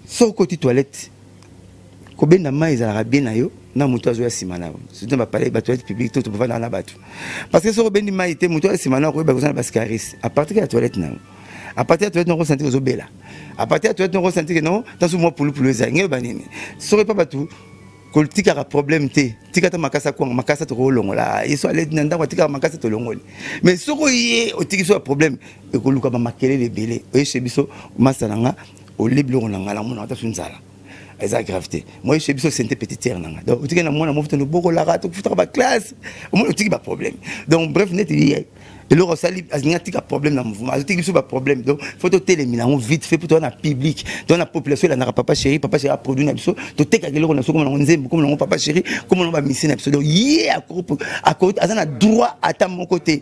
Soki okoti toilette, kobenda mai ezalaka bien na yo na moto azoya nsima na yo, surtout na bapalais, batoilette publique to tobavandaka na bato, parce que soki obendi mai te, moto aya nsima na yo akoyeba koza na bascaris à partir ya toilette na yo. À partir ya toilette na okosentir ozobela, à partir ya toilette na okosentir ke non, tanso mwa pulupulu ezali ngai banini. Soki epa bato kotikaka problème te, tika ata makasa kwanga, makasa tokolongola ye so aleti na ndako, atikaka makasa tolongoli. Mais soki oye otiki so ya problème, ekoluka bamakelele ebele. Oyeshe biso masa na nga, olie biloko na nga, namona ata so nzala eza grave te. Moi chez biso sente petite sœur na nga, donc otiki na mwana mofuta lobokolaka, tokufutaka baclasse, omoni otiki baproblème. Donc bref, neti ye eloko asali, alingi atika problème na mouvement, azotiki biso baproblème. Donc faut totelemela yango vite fait, mpo toza na public, toza na population elandaka Papa Chéri. Papa Chéri aproduit na biso, totekaka eloko na biso, komona yango nzembo, komona yango Papa Chéri, komona yango bamisi na biso. Donc ye aza na droit ata moko te.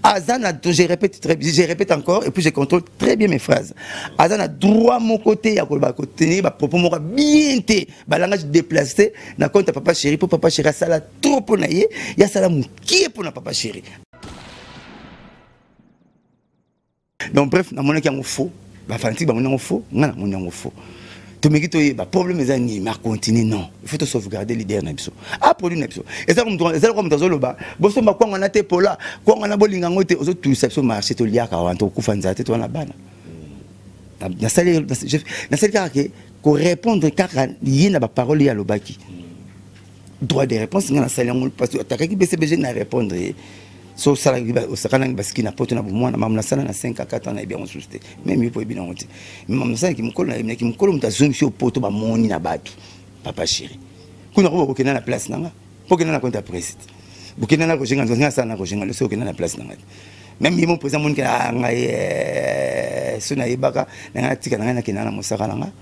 Aza na, je répète très, je répète encore et puis je contrôle très bien mes phrases, aza na droit moko te ya koloba, kotenir bapropos moko bien te, balangage déplacé na compte ya Papa Chéri, mpo Papa Chéri asala trop mpo na ye, ye asala mokie mpo na Papa Chéri. Donc bref, namonaki yango faux, bafanatike bamoni yango faux, ngai namoni yango faux. Tomeki toyeba problème eza nini, mais acontinue. Non, il faut tosauvegarder leader na biso, aproduit na biso. Eza lokola moto azoloba bosomba kwanga na te, pola kwanga na bolinga yango te, ozotulisa biso marché, toliaka wana, tokokufa nzala te, towana bana. Nasali kaka ke korépondre kaka ye na baparole ye alobaki, droit de réponse. Ngai nasali yango parce que atakaki BCBG, na répondre ye. So osalaki, osakanaki basiki na poto na bomwana, mamu nasala na 5 a 4 ans, nayebi yango susu te. Même yo po oyebi nango te. Mamu nasalaki mokolo, nayebinaki mokolo moto azongisi yo poto, bamoni na bato Papa Chéri kuna ko bokokenda na place na nga, mpo okenda na compte ya président, bokenda na Roger Nganzo, nga asala na Roger Nganzo. So okenda na place na ngai, même ye mo président moniki ngai, so nayebaka na ngai, natika na ngai, nakenda na mosaka na nga,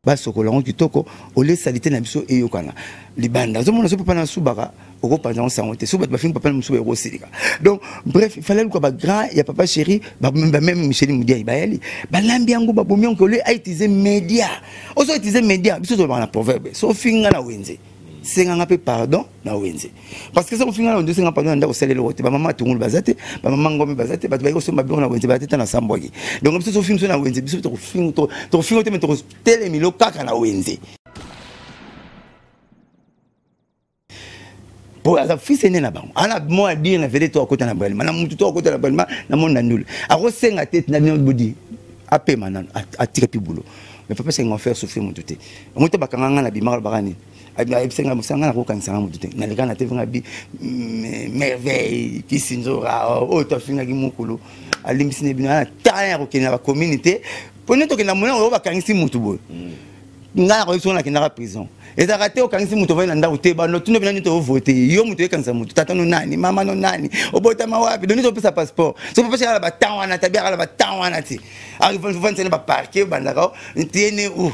basokola yango kitoko, olie salite na biso eyokana libanda. Ozomona so papa na subaka, okopanza yango sango te. So bato bafingi papa na mosusu, ekosilika. Donc bref, il fallait luka bagrand ya Papa Chéri, bameme Micheli Mudiai, bayali balambi yango, babomi yango. Olie autiliser média, ozo utiliser média. Biso tolobaka na proverbe: so ofinga na wenze, senganga mpe pardon na wenze, parce que soki ofinga na wenze, osenga pardon na ndako, osala eloko te. Bamama tungulu baza te, bamama ngombe baza te, bato bayaki kosomba biloko na wenze baza te. Ta na sambwaki. Donc biso sofingi biso na wenze, biso tokofinga te, me tokotelemilo kaka na wenze, po aza fils aîné na bango. Ana mot à dire na vele to akota na bralima na mutu, to akota na bralima na monde na ndule, akosenga te na bino bodi apema nano, atika mpe boulot. Mais papa senga faire souffrir motu te. Yango te bakanga nga na bimaka, lobaka nini, ayebisa nga mosala nga, nakokangisa nga motu te. Naleka na te, nga bi merveille kisinzora oyo toafingaki mokolo, alimbisi na bino. Ana temps ya kokende na bacommune te, mpo nde tokenda monene oyo bakangisi motu boye. Ngai nakoyebi soki nakendaka prison ezalaka te. Okangisi moto, ovandi na ndako te, bando tuna bina nini, ovote yo moto oyekangisa moto, tata no nani, mama no nani, obotama wapi, doni topesa passeport. So papa kala batemps wana te, abiakala batemps wana te, ovandisa na baparke, obandaka tiene u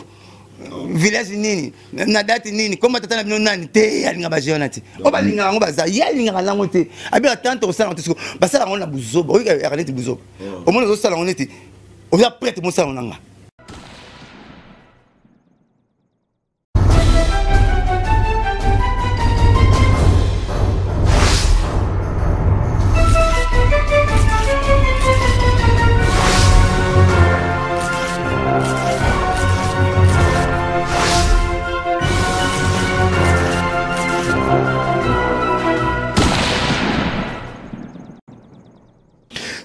village nini, na date nini, komba tata na bino nani te. Alinga baje wana te, oyo balingaka yango baza, ye alingaka nango te. Abiyaka tante kosala yango te, siko basala yango na buzoba, oyaka neti buzoba, omoni ozosala yango neti oza prete mosala na nga.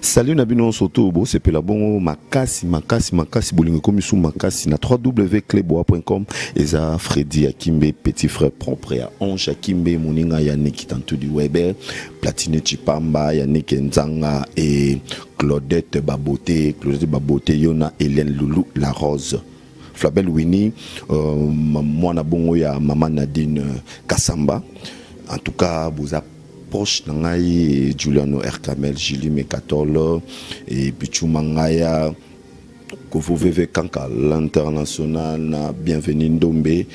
Salut na bino surtout, bosepela bongo makasi makasi makasi, bolingo ekomi su makasi na www.cleboa.com. Eza Freddy Akimbe, petit frère propre ya Ange Akimbe, moninga ya Nikita Ntudi Weber, Platine Chipamba, Yannick Nzanga et Claudette Babote, Claudette Babote Yona, Hélène Loulou La Rose, Flabel Winnie, mwana bongo ya mama Nadine Kassamba. En tout cas boza proche na ngai, Juliano Erkamel, Julie Mekatol et Pichu Mangaya, Kovo VV Kanka l'international na Bienvenue Ndombe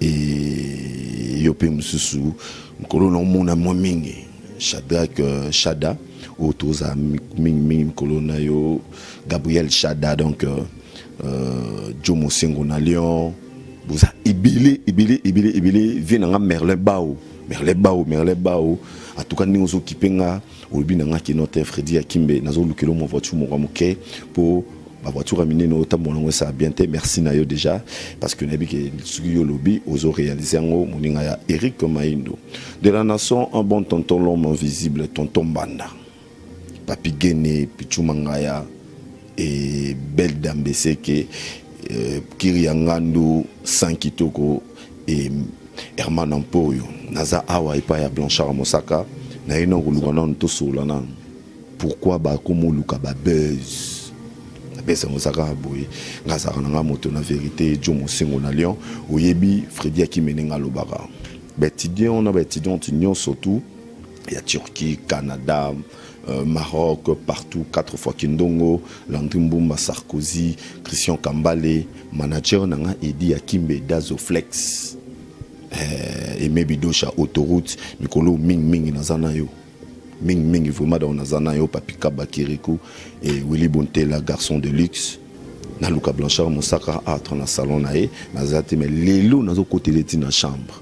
et yo pe mosusu mokolo na omona mwa mingi Shadrach Shada oyo toza mingi mingi mikolo na yo Gabriel Shada. Donc Joe Mosengo na Lyon, boza ebele ebele ebele ebele. Vie na nga Merlin Bao, Merlin Bao, Merlin Bao, en tout cas ndenge ozokipe nga, olobi na nga kino te. Fredi Akimbe, nazolukela mwa voiture moko ya moke mpo Bavoiture ya minene otambola yango esala bien te. Merci na yo déjà, parce que nayebi ke soki yo olobi ozoréalise yango. Moninga ya Eric Maindo de la nation, un bon tonton, l'homme invisible, tonton Mbanda, Papi Gene, Pichu Mangaya et Belle Dambeseke, Kiri ya Ngandu, Saint Kitoko et Herman Ampoyo. Naza awa epai ya Blanchard Mosaka, naye na koluka nanu tosolola nanu pourquoi bakomoluka babuzz. Napesa yango ezaka boye, nga azalaka na nga moto na vérité. Jo Mosengo na Lyon, oyebi Fredi Akimene, nga alobaka baétudiant na baétudiante nyonso tout ya Turquie, Canada, Maroc, partout, quatre fois Kindongo, Landry Mbumba, Sarkozy, Christian Kambale, manager nanga Edi Akimbe, Dazoflex, Aimé Bidosha, autoroute, mikolo mingi mingi naza na yo. Mingi mingi vraiment, donc naza na yo, Papi Kaba Kirikou et Willy Bontela, garçon de luxe. Naluka Blanchard Mosaka atre na salon na ye, naza te, mais lelo nazokotela eti na chambre,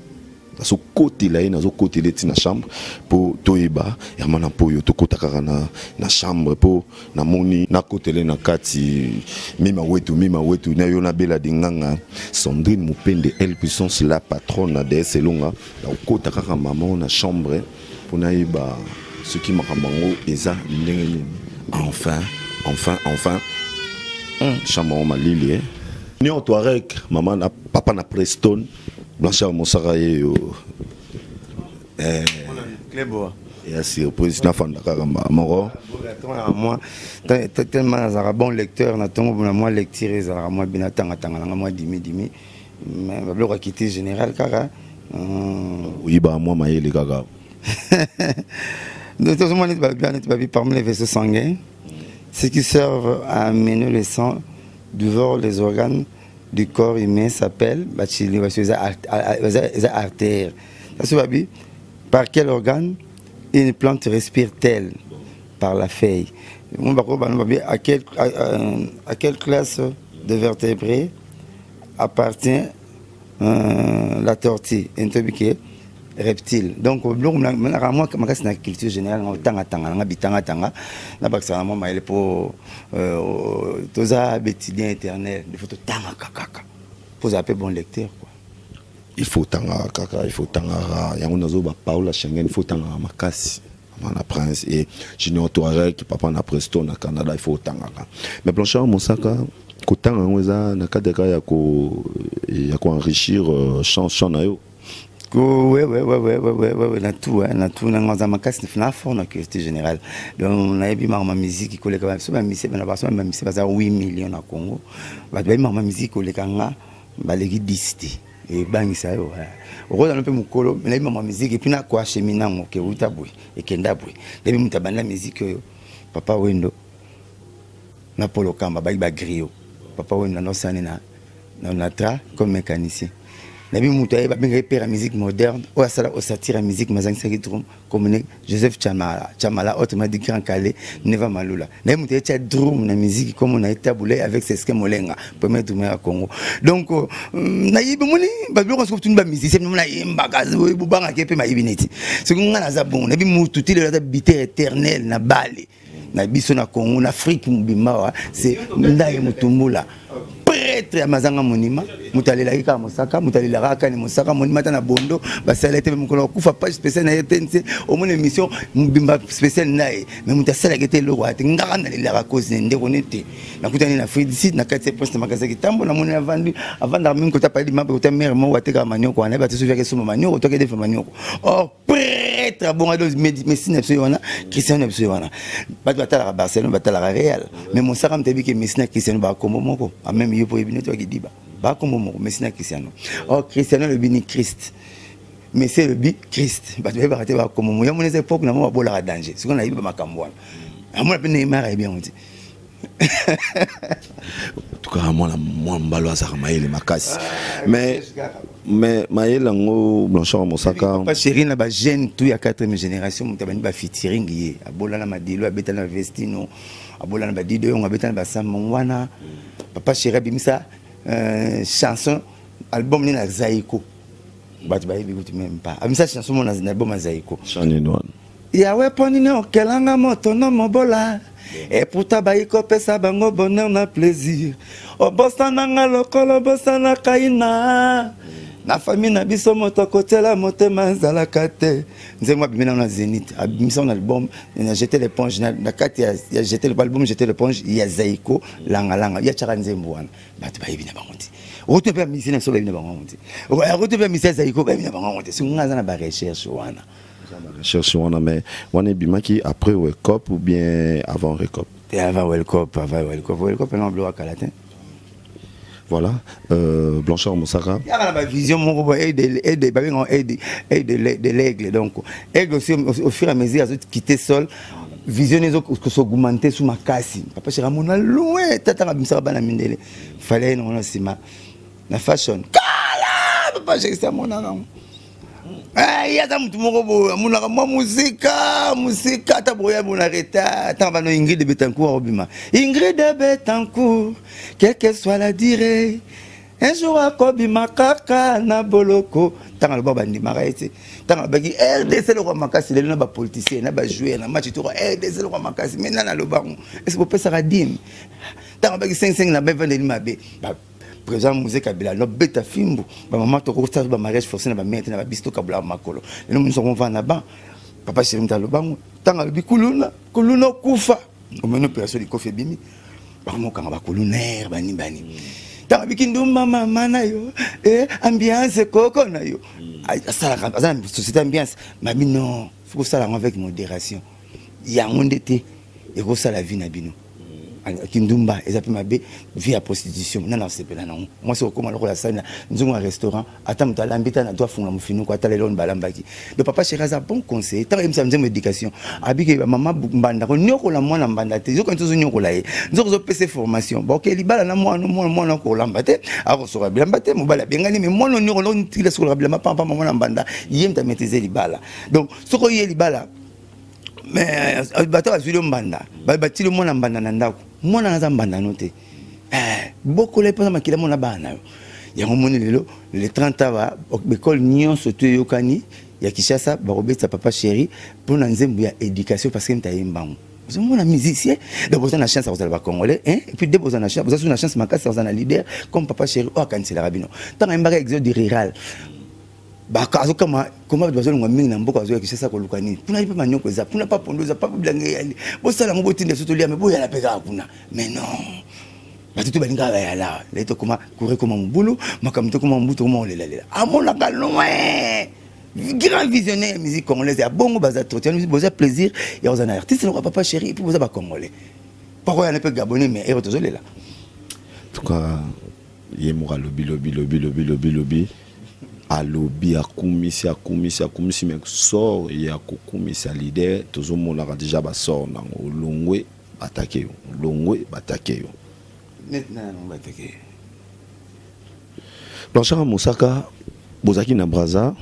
nazokotela ye, nazokotela eti na chambre mpo toyeba Herman na mpo oyo tokota kaka na chambre mpo namoni nakotele na kati. Mima wetu, mima wetu na yo nabela dinganga, Sandrine Mopende, elle puissance, la patronne na DS Elonga. Nakokota kaka mama na chambre mpo nayeba soki makambo yango eza ndenge nini. Enfin, enfin, enfin, chambre yango malili, eh? Nion Touareg, mama na papa na Preston, Blanchard Mosaka ye yo. Cleboa. Ya surprise, nafanda kaka mbala moko. Moi tellement nazalaka bon lecteur na ntongo, na mwa lecture ezalaka mwa bino atangatanga nanga mwa dimi dimi, mais babiloko ya culture générale kaka. Oyibaka mwa mayele kaka. Tozomona neti babi, neti babi: parmi les vaisseaux sanguins, ceux qui servent à amener le sang devant les organes du corps humain s'appelle bachili, eza artère. Kasi babi: par quel organe une plante respire-t-elle? Par la feuille. À quelle classe de vertébrés appartient la tortue? Entobike reptile. Donc biloko manaka mwa makasi na culture générale, nga otangatanga nanga bitangatanga, nabakisaka na mwa mayele mpo toza baétudiant éternel. Il faut totangaka kaka mpo ozala mpe bon lecteur, quoi. Il faut tangaka kaka, il faut tangaka yango. Nazoba Paula Schengen, il faut tangaka makasi. Mama na Prince et Junior Touareg, papa na Presto na Canada, il faut tangaka. Mais Blanchard Mosaka, kotanga yango eza na cadre kaka ya koenrichir champ na yo. Ouais, na tout, hein, na tout, na nganza makasi na fort na culture générale. Donc nayebi makambo ya musique koleka biso bamise bana baso bamise baza 8 millions na Congo. Bato bayebi makambo ya musique koleka nga baleki 10 te. Ebangisa yo okozala mpe mokolo, nayebi makambo ya musique et puis nakoacheminer nango ke euta boye, ekenda boye. Nayebi moto abanda musique oyo, Papa Wendo na Polo Kamba, baki bagrio. Papa Wendo nanosani na tra comme mécanicien. Nayebi moto aye babengaki père ya musique moderne, oyo asala osatire ya musique, mazangisaki drum commune, Joseph Chamala, Chamala, autrement dit Grand Calais, Neva Malula. Nayebi moto ayetia drum na musique comme na ye Tabu Ley avec Seske Molenga, premier drummer ya Congo. Donc nayebi moni babiloko soki tuni bamusicien mona nayembaka bobangaki mpe mayebi neti soki nga naza bongo. Nayebi motu ti lelo aza buteur éternel na bale na biso na Congo, na Afrique mobimba wa, c'est Ndaye Mutumbula, prêtre ya mazanga monima. Moto alelaki kaka Mosaka, moto alelaka kaka ni Mosaka monima. Ata na bondo basala ete mokolo akufa, page spéciale na ye te, nse omona émission mobimba spéciale na ye. Mais moto asalaki te eloko aya te. Ngaka nalelaka cause ndeko ne te. Nakutani na Afrique du Sud, na kati ya poste makasi ya kitambo. Namoni avandi, avandaka mingi kota pali mabe, kota mare moko atekaka manioko wana. Yeba te soki ake somba manioko to ake defa manioko. Or prêtre abonga do Messi na biso ye wana, Cristiano na biso ye wana. Bato batalaka Barcelone, batalaka Real, mais Mosaka moto ayebi ke Messi na Cristiano bakombo moko. Ameme yo mpo oyebi neti wakidiba bakombo moko, Messi na Cristiano. Or Cristiano elobi ni Christ, Messi elobi Christ. Bato bayebaka te bakombo moko. Yamona eza époque na mo babolaka danger. Sikoyo nayebi bamakambo wana, amona mpe Neymar ayebi yango te. En tout cas, mwana mwa mbalo azalaka mayele makasi, mais mayele yango, Blanchard Mosaka. Papa Chéri na bajeune tout ya 4e génération, moto abandi bafeaturing ye, abola na Madilo, abeta na Vestino, abola na Badido yongo, abeta na Basambo wana. Papa Chéri abimisa chanson, album nini na Zaiko, bato bayebi kutu même pas. Abimisa chanson mo na album ya Zaiko. Chanini wana? Yawe mpo nini okelanga moto no mobola? Et pourtant bayi kopesa bango bonheur na plaisir. Obosana nga lokola obosana kaina. Na famille na biso moto akotiela motema ezalaka te. Nzembo abimi nano na Zenith, abimisa na album na Jeter l'éponge, na kati ya Jeter l'album Jeter l'éponge ya Zaiko Langa Langa. Ya tiaka nzembo wana bato bayebi na bango te. Okoto mpe ya musicien na biso bayebi na bango te. Okoto mpe ya musicien ya Zaiko bayebi na bango te. Soki nga aza na ba recherche wana. Recherche wana, mais wana ebimaki après World Cup ou bien avant World Cup? Te, avant World Cup, avant World Cup. World Cup ena biloko ya kala te. Voilà, Blanchard Mosaka. Yaka na ba vision moko bo aide aide ba benga aide aide de l'aigle. Donc aigle aussi au fur et à mesure azo quitter sol, vision ezo s'augmenter sous makasi. Papa chéri amona loin tata nga bana mindele. Fallait non na sima na fashion. Kala papa chéri sa mona non. Eh, aza mutu moko boye amonaka mwa mosika mosika, ata boya bona retard. Ntango bano Ingrid Betancourt akobima, Ingrid Betancourt, quelle que soit la durée, un jour akobima kaka na boloko. Ntango aloba bandimaka ye te. Ntango alobaki RDC lokwa makasi lelo na bapoliticien na bajoueur na match toko RDC lokwa makasi, mai nani alobango? Ese bopesaka dime? Ntango alobaki 55 na bevandeli mabe, président Mzee Kabila no beta fimbu, ba mama tokosala ba mariage forcé na ba mère te na ba biso tokabula makolo. Lelo mosusu akovanda na ban papa chéri mutu alobango. Ntango alobi kuluna kuluna okufa, omoni opération likofi ebimi, bakomokanga bakulunaire bani bani. Ntango abiki ndumba mama na yo, ambiance koko na yo asalaka, aza na société ambiance mabi. Non, faut kosala yango avec modération, yango nde te ekosala vie na bino. Kindumba eza mpe mabe, vie ya prostitution nana osepela nango. Mwasi okóma lokola asali na nzungu ya restaurant, ata moto alambi ta na to afungola mofinuko, atala eloko balambaki. Donc papa chéri aza bon conseiller. Ntango ayebisa nzembo éducation, abiki bamama mbanda koniokola mwana mbanda te, zoka nti ozoniokola ye, nzoko ozopesa formation boke libala na mwana mwana mwana akolamba te, akosoka bilamba te, mobali abengani me mwana oniokola otikila sokolaka bilamba pampamba. Mwana mbanda ye moto amaîtrise libala. Donc soki oye libala, mais bato bazwili yo mbanda, batili mwana mbanda na ndako, mwana aza mbanda no te, bokola mpoza makila mona bana na yo. Yango moni lelo le 30 awa, école nyonso to eyokani ya Kinshasa bakobetisa papa chéri mpona nzembo ya éducation, parce que moto ayembango ozomona musicien. Donc boza na chance ya kozala bacongolais, et puis de boza na chance, boza na chance makasi ya kozala na leader comme papa chéri oyo akaniselaka bino. Ntango ayembaka exode rural, azokama koma bato bazolongwa mingi na mboka, bazoya Kinshasa koluka nini kuna? Mpe manyoko eza kuna, pa pondo eza, pa bilanga eyali, bosala yango, botinda so tolia, me boyala mpe kaka kuna. Mais non, bato to balingaka bayala lei, tokoma courant ekoma mobulu, makambo tokoma mobulu, tokoma olelalela. Amonaka loin, grand visionnaire ya musique congolaise ya bongo. Baza trop, boza plaisir ya kozala na artiste lokola papa chéri, et puis boza bacongolais poko yana mpe gabonais, mais ero tozolela. En tout cas ye moko alobi lobi lobi lobi lobi lobi, alobi akumisi akumisi akumisi, mais sort ya kokumisa leader tozomonaka déjà basort nango. Olongwe batake yo, olongwe batake yo. Net na nango batake. Blanchard Mosaka, bozalaki na Braza.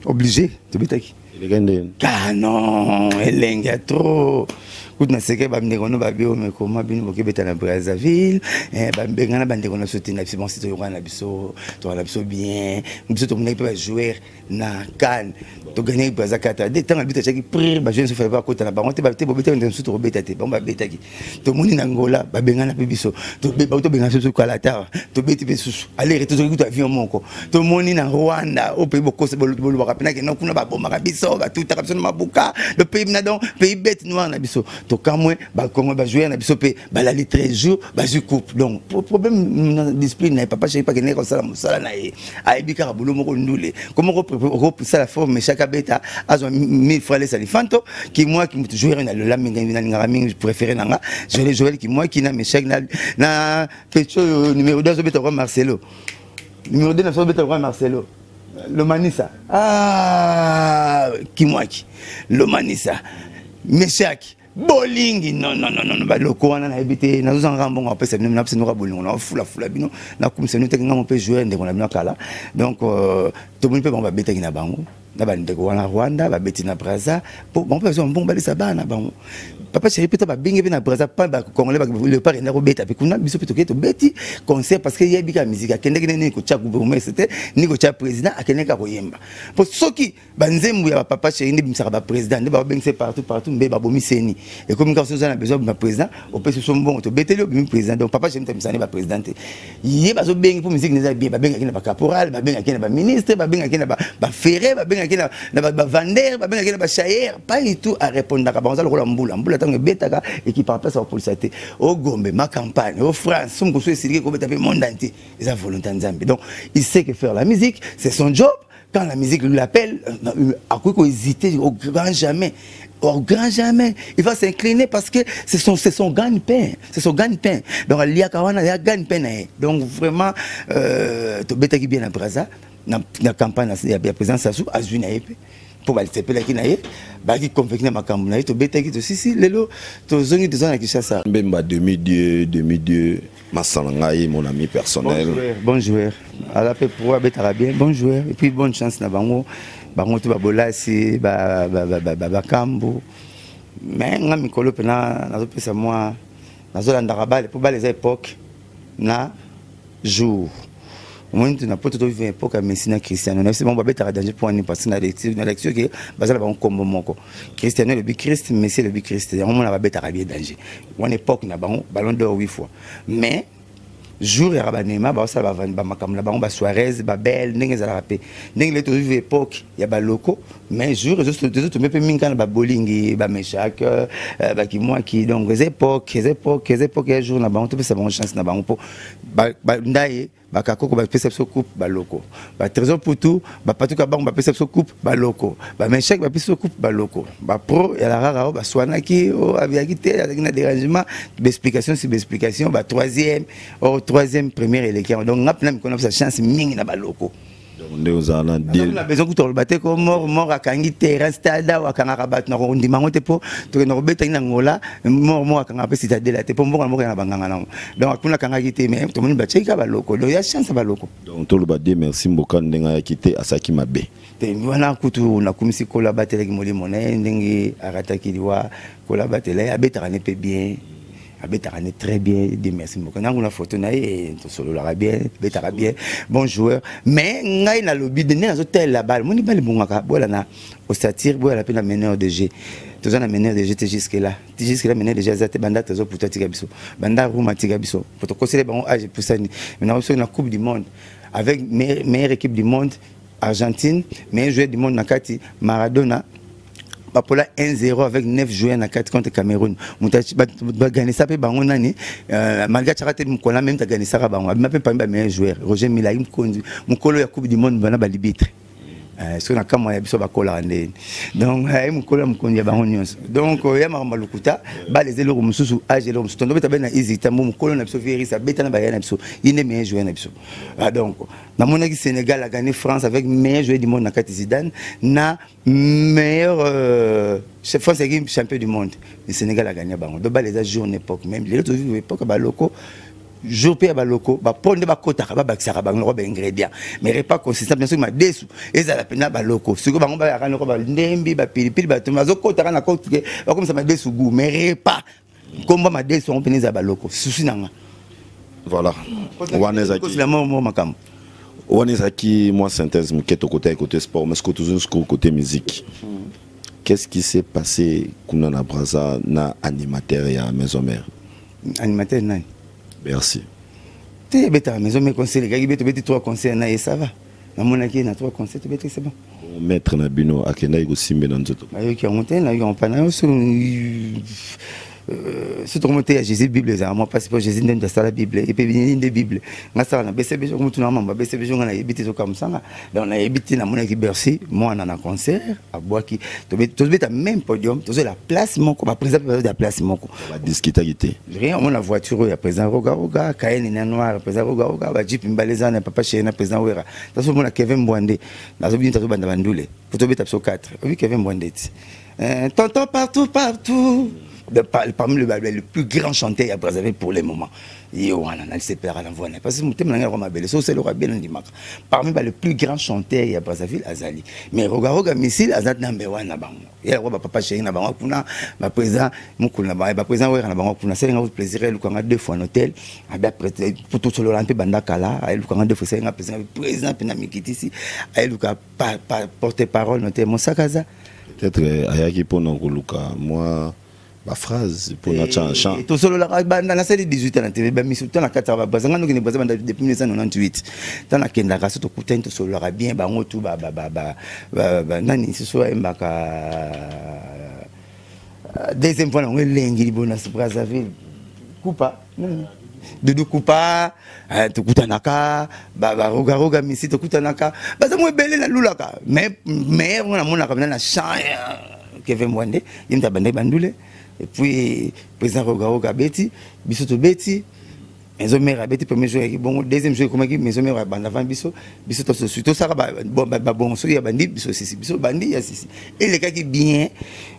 Obligé tobetaki. Eleka nde? Ah non, elenge ya trop kutu naseke bandeko no babi oyo mekoma bino bokebeta na Brazzaville, babengana bandeko na biso te. Na biso bonsi toyokana na biso, toka na biso bien. Biso tomonaki mpe bajoueur na CAN, togagnaki Braza 4 de ntango biso atiaki prix, bajoueur nyonso fale bakota na bango te te, bobeta mosusu tokobeta te. Bango babetaki, tomoni na Ngola babengana mpe biso, tobengana biso kala ta tobeti mpe susu aller tozoki kutu avion moko. Tomoni na Rwanda oyo pays bokosa bolobaka mpena kena kuna, babomaka biso, batutaka biso na mabuka, le pays na donc pays bête noire na biso. Tokamwe bakongo bajoueur na biso mpe balali 13 jours, bazwi coupe. Donc problème na discipline na ye, papa chéri pakendeki kosala mosala na ye, ayebi kaka bolo moko ndule komo okosala forme. Chaque abeta azwa 1000 francs alesa lifanto Kimwaki, moto joueur na lola mingi, nalingaka mingi, préféré na nga Joël, Joël Kimwaki na Meshak na petit oyo numéro 2 azobeta kwa Marcelo, numéro 2 na biso azobeta kwa Marcelo Lomanisa. Ah, Kimwaki, Lomanisa, Meshak, bolingi. Non, non, non, non, baloko wana nayebi te. Nazozanga mbongo apesa bino, napesa bino bolingo, nafulafula bino, nakumisa bino teke ngambo mpe joueur ndeko na bino kala. Donc tomoni mpe bango babetaki na bango na bandeko wana Rwanda, babeti na Braza po bango mpe bazwa mbongo balisa bana na bango. Papa Chéri mpe ta babenge mpe na Braza pa bacongolais Léopard enda kobeta mpe kuna, biso mpe tokei tobeti concert, parce que yebi kaka musique. Akendeki nini kotya bourgmestre te, ni kotya président, akendeki kaka koyemba. Mpo soki banzembo ya bapapa Chéri nde bimisaka baprésident, nde babengisa partout partout, mbe babomiseni ekomi kaka soki oza na besoin bima président, opesi biso mbongo, tobeteli, obimi président. Donc Papa Chéri moto baprésident te, ye bazobengi mpo musique neza bien. Babengaki na bacaporal, babengaki na baministre, babengaki na baferre, babengaki na bavander, babengaki na bachayer, pas du tout. Arépondaka bango, aza lokola mbula. Mbula ntango ebetaka, ekipaka place bapolisa te. Ogombe ma campagne o France, so mokoso esiliki kobeta mpe monde entier, eza volonté ya Nzambe. Donc il sait que faire la musique, c'est son job. Quand la musique lui appelle, akoki kohésiter au grand jamais, au grand jamais. Il va s'incliner parce que c'est son gagne-pain, c'est son gagne-pain. Donc aliaka wana ya gagne-pain na ye. Donc vraiment, tobetaki bien na Braza na campagne ya président Sassou. Azwi na ye mpe mpo basepelaki na ye, bayaki convaincu na makambo na ye. Tobetaki, tosisi, lelo tozongi, toza na Kinshasa. Mbemba 2002, 2002, masala ngai, mon ami personnel. Bon joueur, bon joueur, aza mpe pro, abetaka bien, bon joueur. Et puis bonne chance na bango, bango to babolasi bakambu. Mais nga mikolo mpena nazopesa mwa, nazolandaka bale, mpo bale eza époque na jour. Omoni na poto tovivre époque ya Messi na Cristiano. Na biso bango babetaka danger. Mpo wani? Parce na lecture ke bazala bango nkombo moko, Cristiano elobi Christ, Messi elobi Christ, yango mona babetaka bien danger. Wana époque na bango, Ballon d'Or huit fois. Mais jour yaka banema baosala bamakambo na bango, basuarez, babele, ndenge ezalaka mpe ndenge lelo tozovivre époque ya baloko. Mais jour ezotombe mpe mingi kaka na babolingi, bameshak, bakimwaki. Donc eza époque, eza époque, eza époque ya jour na bango. Topesa bango chance na bango, mpo ndaye bakakoko bapesa biso coupe, baloko batrésor putu bapatuka bango bapesa biso coupe, baloko bameshak bapesa biso coupe, baloko bapro ya la rara oyo baswanaki, oyo abiaki te, azalaki na dérangement, baexplication si baexplication, batroisième or troisième, première eleki yango. Donc nga mpena mikolo napesa chance mingi na baloko. Nde ozala na na besoin kuta koloba te ko mort mort akangi terrain stade awa, akangaka bato na kondima yango te, mpo tokenda kobetaki na Ngola. Mort mort akangaka mpe Citadela te, mpo mboka na mboka na banganga nango. Donc kuna akangaki te, mais tomoni batiaki kaka baloko. Donc ya chance ya baloko. Donc toloba die merci mboka ndenge ayaki te, asalaki mabe. Te, wana kutu nakumisi Kolo abatelaki molimo na ye ndenge arataki liwa. Kolo abatela ye, abetaka ne mpe bien, abetaka ne très bien. De merci mboka nango na photo na ye, tosololaka bien, abetaka bien, bon joueur. Mais ngai nalobi nde nazotalela bale, moni bale ebongaka boyala na osatire, boyala mpe na meneur de jeu. Toza na meneur de jeu te jusque là, jusque là meneur de jeu aza te. Banda tozoputa tika biso, banda Ruma tika biso, po tokosele bango age epusani. Maintenant soki na Coupe du monde avec meilleure équipe du monde, Argentine, meilleur joueur du monde na kati Maradona, bapola 1-0 avec 9 joueurs na kati contre Cameroun. Moto baganisaka mpe bango nani? Malgré atiaka te mokolo même, taganisaka bango, abima mpe parmi bameilleur joueur. Roger Mila mokonzi mokolo ya Coupe du monde bana balibitre, soki na kamwa ya biso bakolaka ndeni. Donc aye mokolo ya mokonzi ya bango nyonso. Donc ya makambo ya lokuta, bale eza eloko mosusu, age eloko mosusu. Tondo beta be na Easy Tambo, mokolo na biso Veris abeta na baya na biso, ye nde meilleur joueur na biso. Donc namonaki Sénégal a gagné France avec meilleur joueur du monde na kati Zidane, na meilleur France ezalaki champion du monde, le Sénégal a gagné bango. Donc bale eza jour na époque. Même lelo tozwi époque ya baloko, jour mpe ya baloko, bapo nde bakotaka, babakisaka bango loko baingrédient, mais repas consistant bien. Soki madesu ezala mpena baloko, sikoyo bango bayaka noko bandembi, bapilipili, bato bazokotaka na kote, bakomisa madesu goût. Mais repas nkombo madesu yango mpena ezala baloko, susi na nga. Voilà, wana ezalaki mo makambo. Wana ezalaki mwa synthèse moke. Tokota côté sport, mais sikoyo tozongi sikoyo côté musique. Qu'est-ce qui s'est passé kuna na Braza na animateur ya Maison Mère? Animateur nani? Merci. Te, ebetaka Maison Mère, concert ekaki be, tobeti trois concert na ye, ça va. Namonaki ye na trois concert tobeti, c'est bon. Maître na bino akendaki kosimbe na nzoto. Nayoki yango te, nayoki yango mpa nayo. So tokomo te ya Jésus, Bible ezala mwa mpasi, mpo Jésus nde asala Bible epe nde Bible nga sala na BCBG. Komotuna mambo ya BCBG, nga nayebi te, ezokamusanga. Donc nayebi te. Namonaki Bercy mwana na concert, abwaki, tozobeta même podium, tozola place moko, baprésident mpe bazola place moko. Badiskutaki te? Rien. Omona voiture oyo ya président Rogaroga, Kayeni na noir, président Rogaroga, bajeep mibale eza na papa chéri na président Wera. Tazomona Kevin Mbwande, nazobini, tazobanda bandule po tobeta biso 4. Obi Kevin Mbwande ti tonton partout partout. Parmi le plus grand chanteur ya Brazzaville pour le moment, ye wana. Nasepelaka na voix na, parce que motema na ngai yango mabele so osalelaka bien, nandimaka. Parmi ba le plus grand chanteur ya Brazzaville azali, mais Rogaroga Missile aza number one na bango. Ye yango bapapa chéri na bango kuna, baprésident mokolo na bango, baprésident Wera na bango kuna. Asalinga plaisir, elukanga deux fois na hôtel abi po tosolola mpe banda kala. Ayelukanga deux fois, esalinga plaisir. Président mpe na mikitisi, ayeluka porte parole no te, Mosaka aza. Peut-être ayaki mpona koluka mwa baphrase mpona chant. Tosololaka banda nasali 18 ans na TV, bamisu to na kati ya babraza. Nga nokende Braza banda depuis 1998. Ntango nakendaka, so tokutani, tosololaka bien. Bango tu nani susu ayembaka deuxième fois nango elengi libo na Brazzaville, Kupa, Dudu Kupa, tokutanaka. Barogaroga misi tokutanaka, baza mo ebele nalulaka. Mais meilleur ngo namonaka mena na chant, Kevin Mwande, ye moto abandaki bandule. Et puis président Rogaroga abeti, biso tobeti. Maison Mère abeti premier jour, eyaki bongo. Deuxième jour ekomaki Maison Mère abanda avant biso. Biso tosaka babongo soki ya bandi biso sisi, biso bandi ya sisi. Elekaki bien.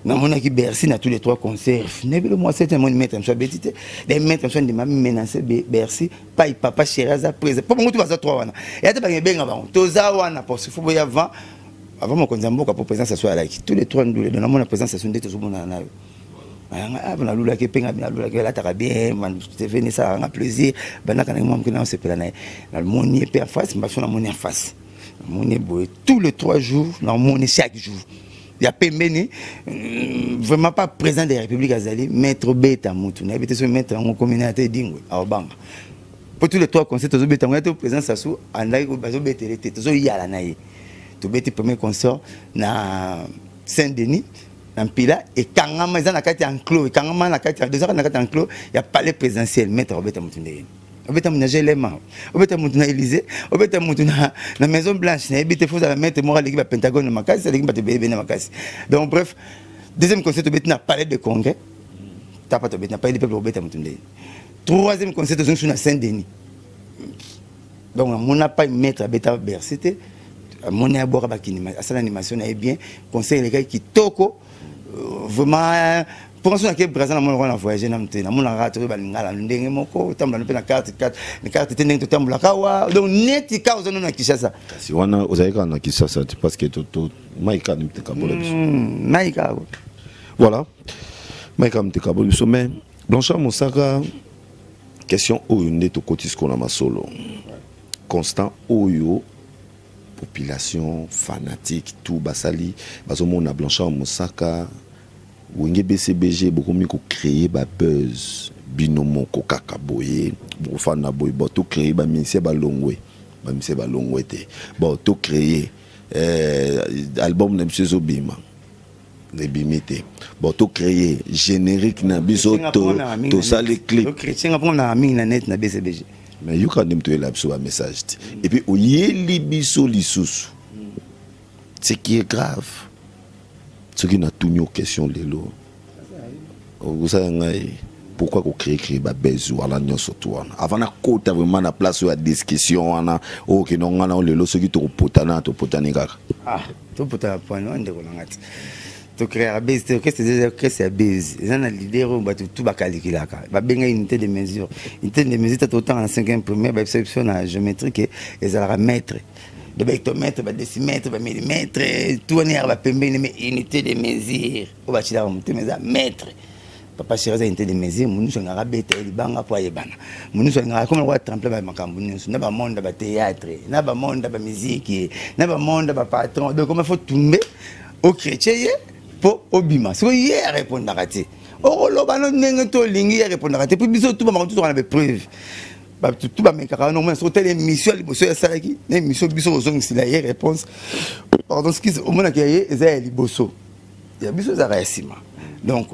Namonaki Bercy na tous les trois concerts. Nebelo mwa sete, namoni maître mosu abeti te. Da maître mosu andima menace Bercy pai. Papa chéri aza présent mpo bango tu baza trois wana, eya te bange ebenga bango, toza wana parce faut boya avant mokonzi ya mboka po présidence aso alaki tous les trois ndule. Donc namona présidence aso nde tozomonana na yo. Nalulaki mpe ngabi, nalulaki, alataka bien, TV esalaka nga plaisir. Bandaka nange mwa moke, naosepela na ye. Namoni ye mpe en face, mbaso namoni en face, namoni boye tous les 3 jours, namoni chaque jour ya pembeni. Vraiment pas président de la République azali maître obeta mutu, nayebi te soki maître yango komi na te edingwe aobanga po tous les trois concert tozobeta yango te. Président Sasu andaki bazobetele te, tozoyala na ye. Tobeti premier concert na Saint Denis na Mpila, ekangama, eza na kati ya enclos, ekangama na kati, ezaka na kati ya enclos ya palais présidentiel. Maître obeta motu ndenge obeta motu na Glma, obeta motu na Élysée, obeta motu na Maison Blanche, nayebi te. Fozala maître moko aleki bapentagone na makasi, aleki bato ebele na makasi. Donc bref, deuxième concert tobeti na Palais de Congrès, tapa tobeti na Palais du Peuple, obeta motu ndenge. Troisième concert tozongi su na Saint Denis. Donc amona pa maître abeta Bercy te, amoni abwaka bakini, asala animation na ye bien, concert elekaki kitoko vraiment. Mpo so nake Braza, namona wana voyage nanu te, namonaka toyo balingala ndenge moko, otambola mpe na carte carte te, ndenge totambolaka awa. Donc neti ka oza nano na Kinshasa. Kasi wana ozali kaka na Kinshasa te, parce que mai kaka te kabola biso. Mai kaka. Voilà, mai kaka te kabola biso. Mais Blanchard Mosaka, question oyo nde tokoti sikoyo na masolo constant oyo population fanatique tout basali bazomona. Blanchard Mosaka, Wenge BCBG bokomi kocréer babuzz bino moko kaka boye, bokofanda boye. Bon, tocréer bamusicien balongwe, bamusicien balongwe te. Bon, tocréer album na biso ezobima, ebimi te. Bon, tocréer générique na biso, tosali clip. Chrétien mpona mingi na net na BCBG. Mais yoka nde moto oyela biso bamessage te, et puis oyeli biso lisusu. Ce qui est grave, soki natuni yo question lelo, okosala ngai pourquoi kocréer créer babuzz wana nyonso to wana avant nakota vraiment na place oyo ya discussion wana oyo okende nga na lelo? Soki tokopotana, topotani kaka. Ah, topotana poani wana, ndeko na nga te. Tocréaka buzz te. Orchestre eza orchestre ya buzz, eza na leader oyo bato tu bakalikilaka, babenga unité de mesure. Unité de mesure, ta totanga na 5e primaire, bayebisa biso na géométrie ke ezalaka mètre de bahectomètre, badécimètre, bamillimètre, tout wana eyaka bapembeni. Mais unité de mesure oyo batilaka motema eza mètre. Papa chéri aza unité de mesure. Monusu alingaka abeta ye libanga mpo ayebana. Monusu alingaka koma lokola tremplin. Bamakambo nyonso na bamonde ya bathéâtre, na bamonde ya bamusike, na bamonde ya bapatron, donc koma faut tumbe ochrétien ye mpo obima. Soki ye arépondaka te, okoloba no ndenge to olingi, ye arépondaka te. Mpo biso tu bamakambo tu toka na bapreuve, bato tu bamekaka wana. Omona soki otali émission ya liboso asalaki na émission biso kozongisela ye réponse, pardon, skise, omonaka ya ye eza ya liboso, ya biso ezalaka ya nsima. Donc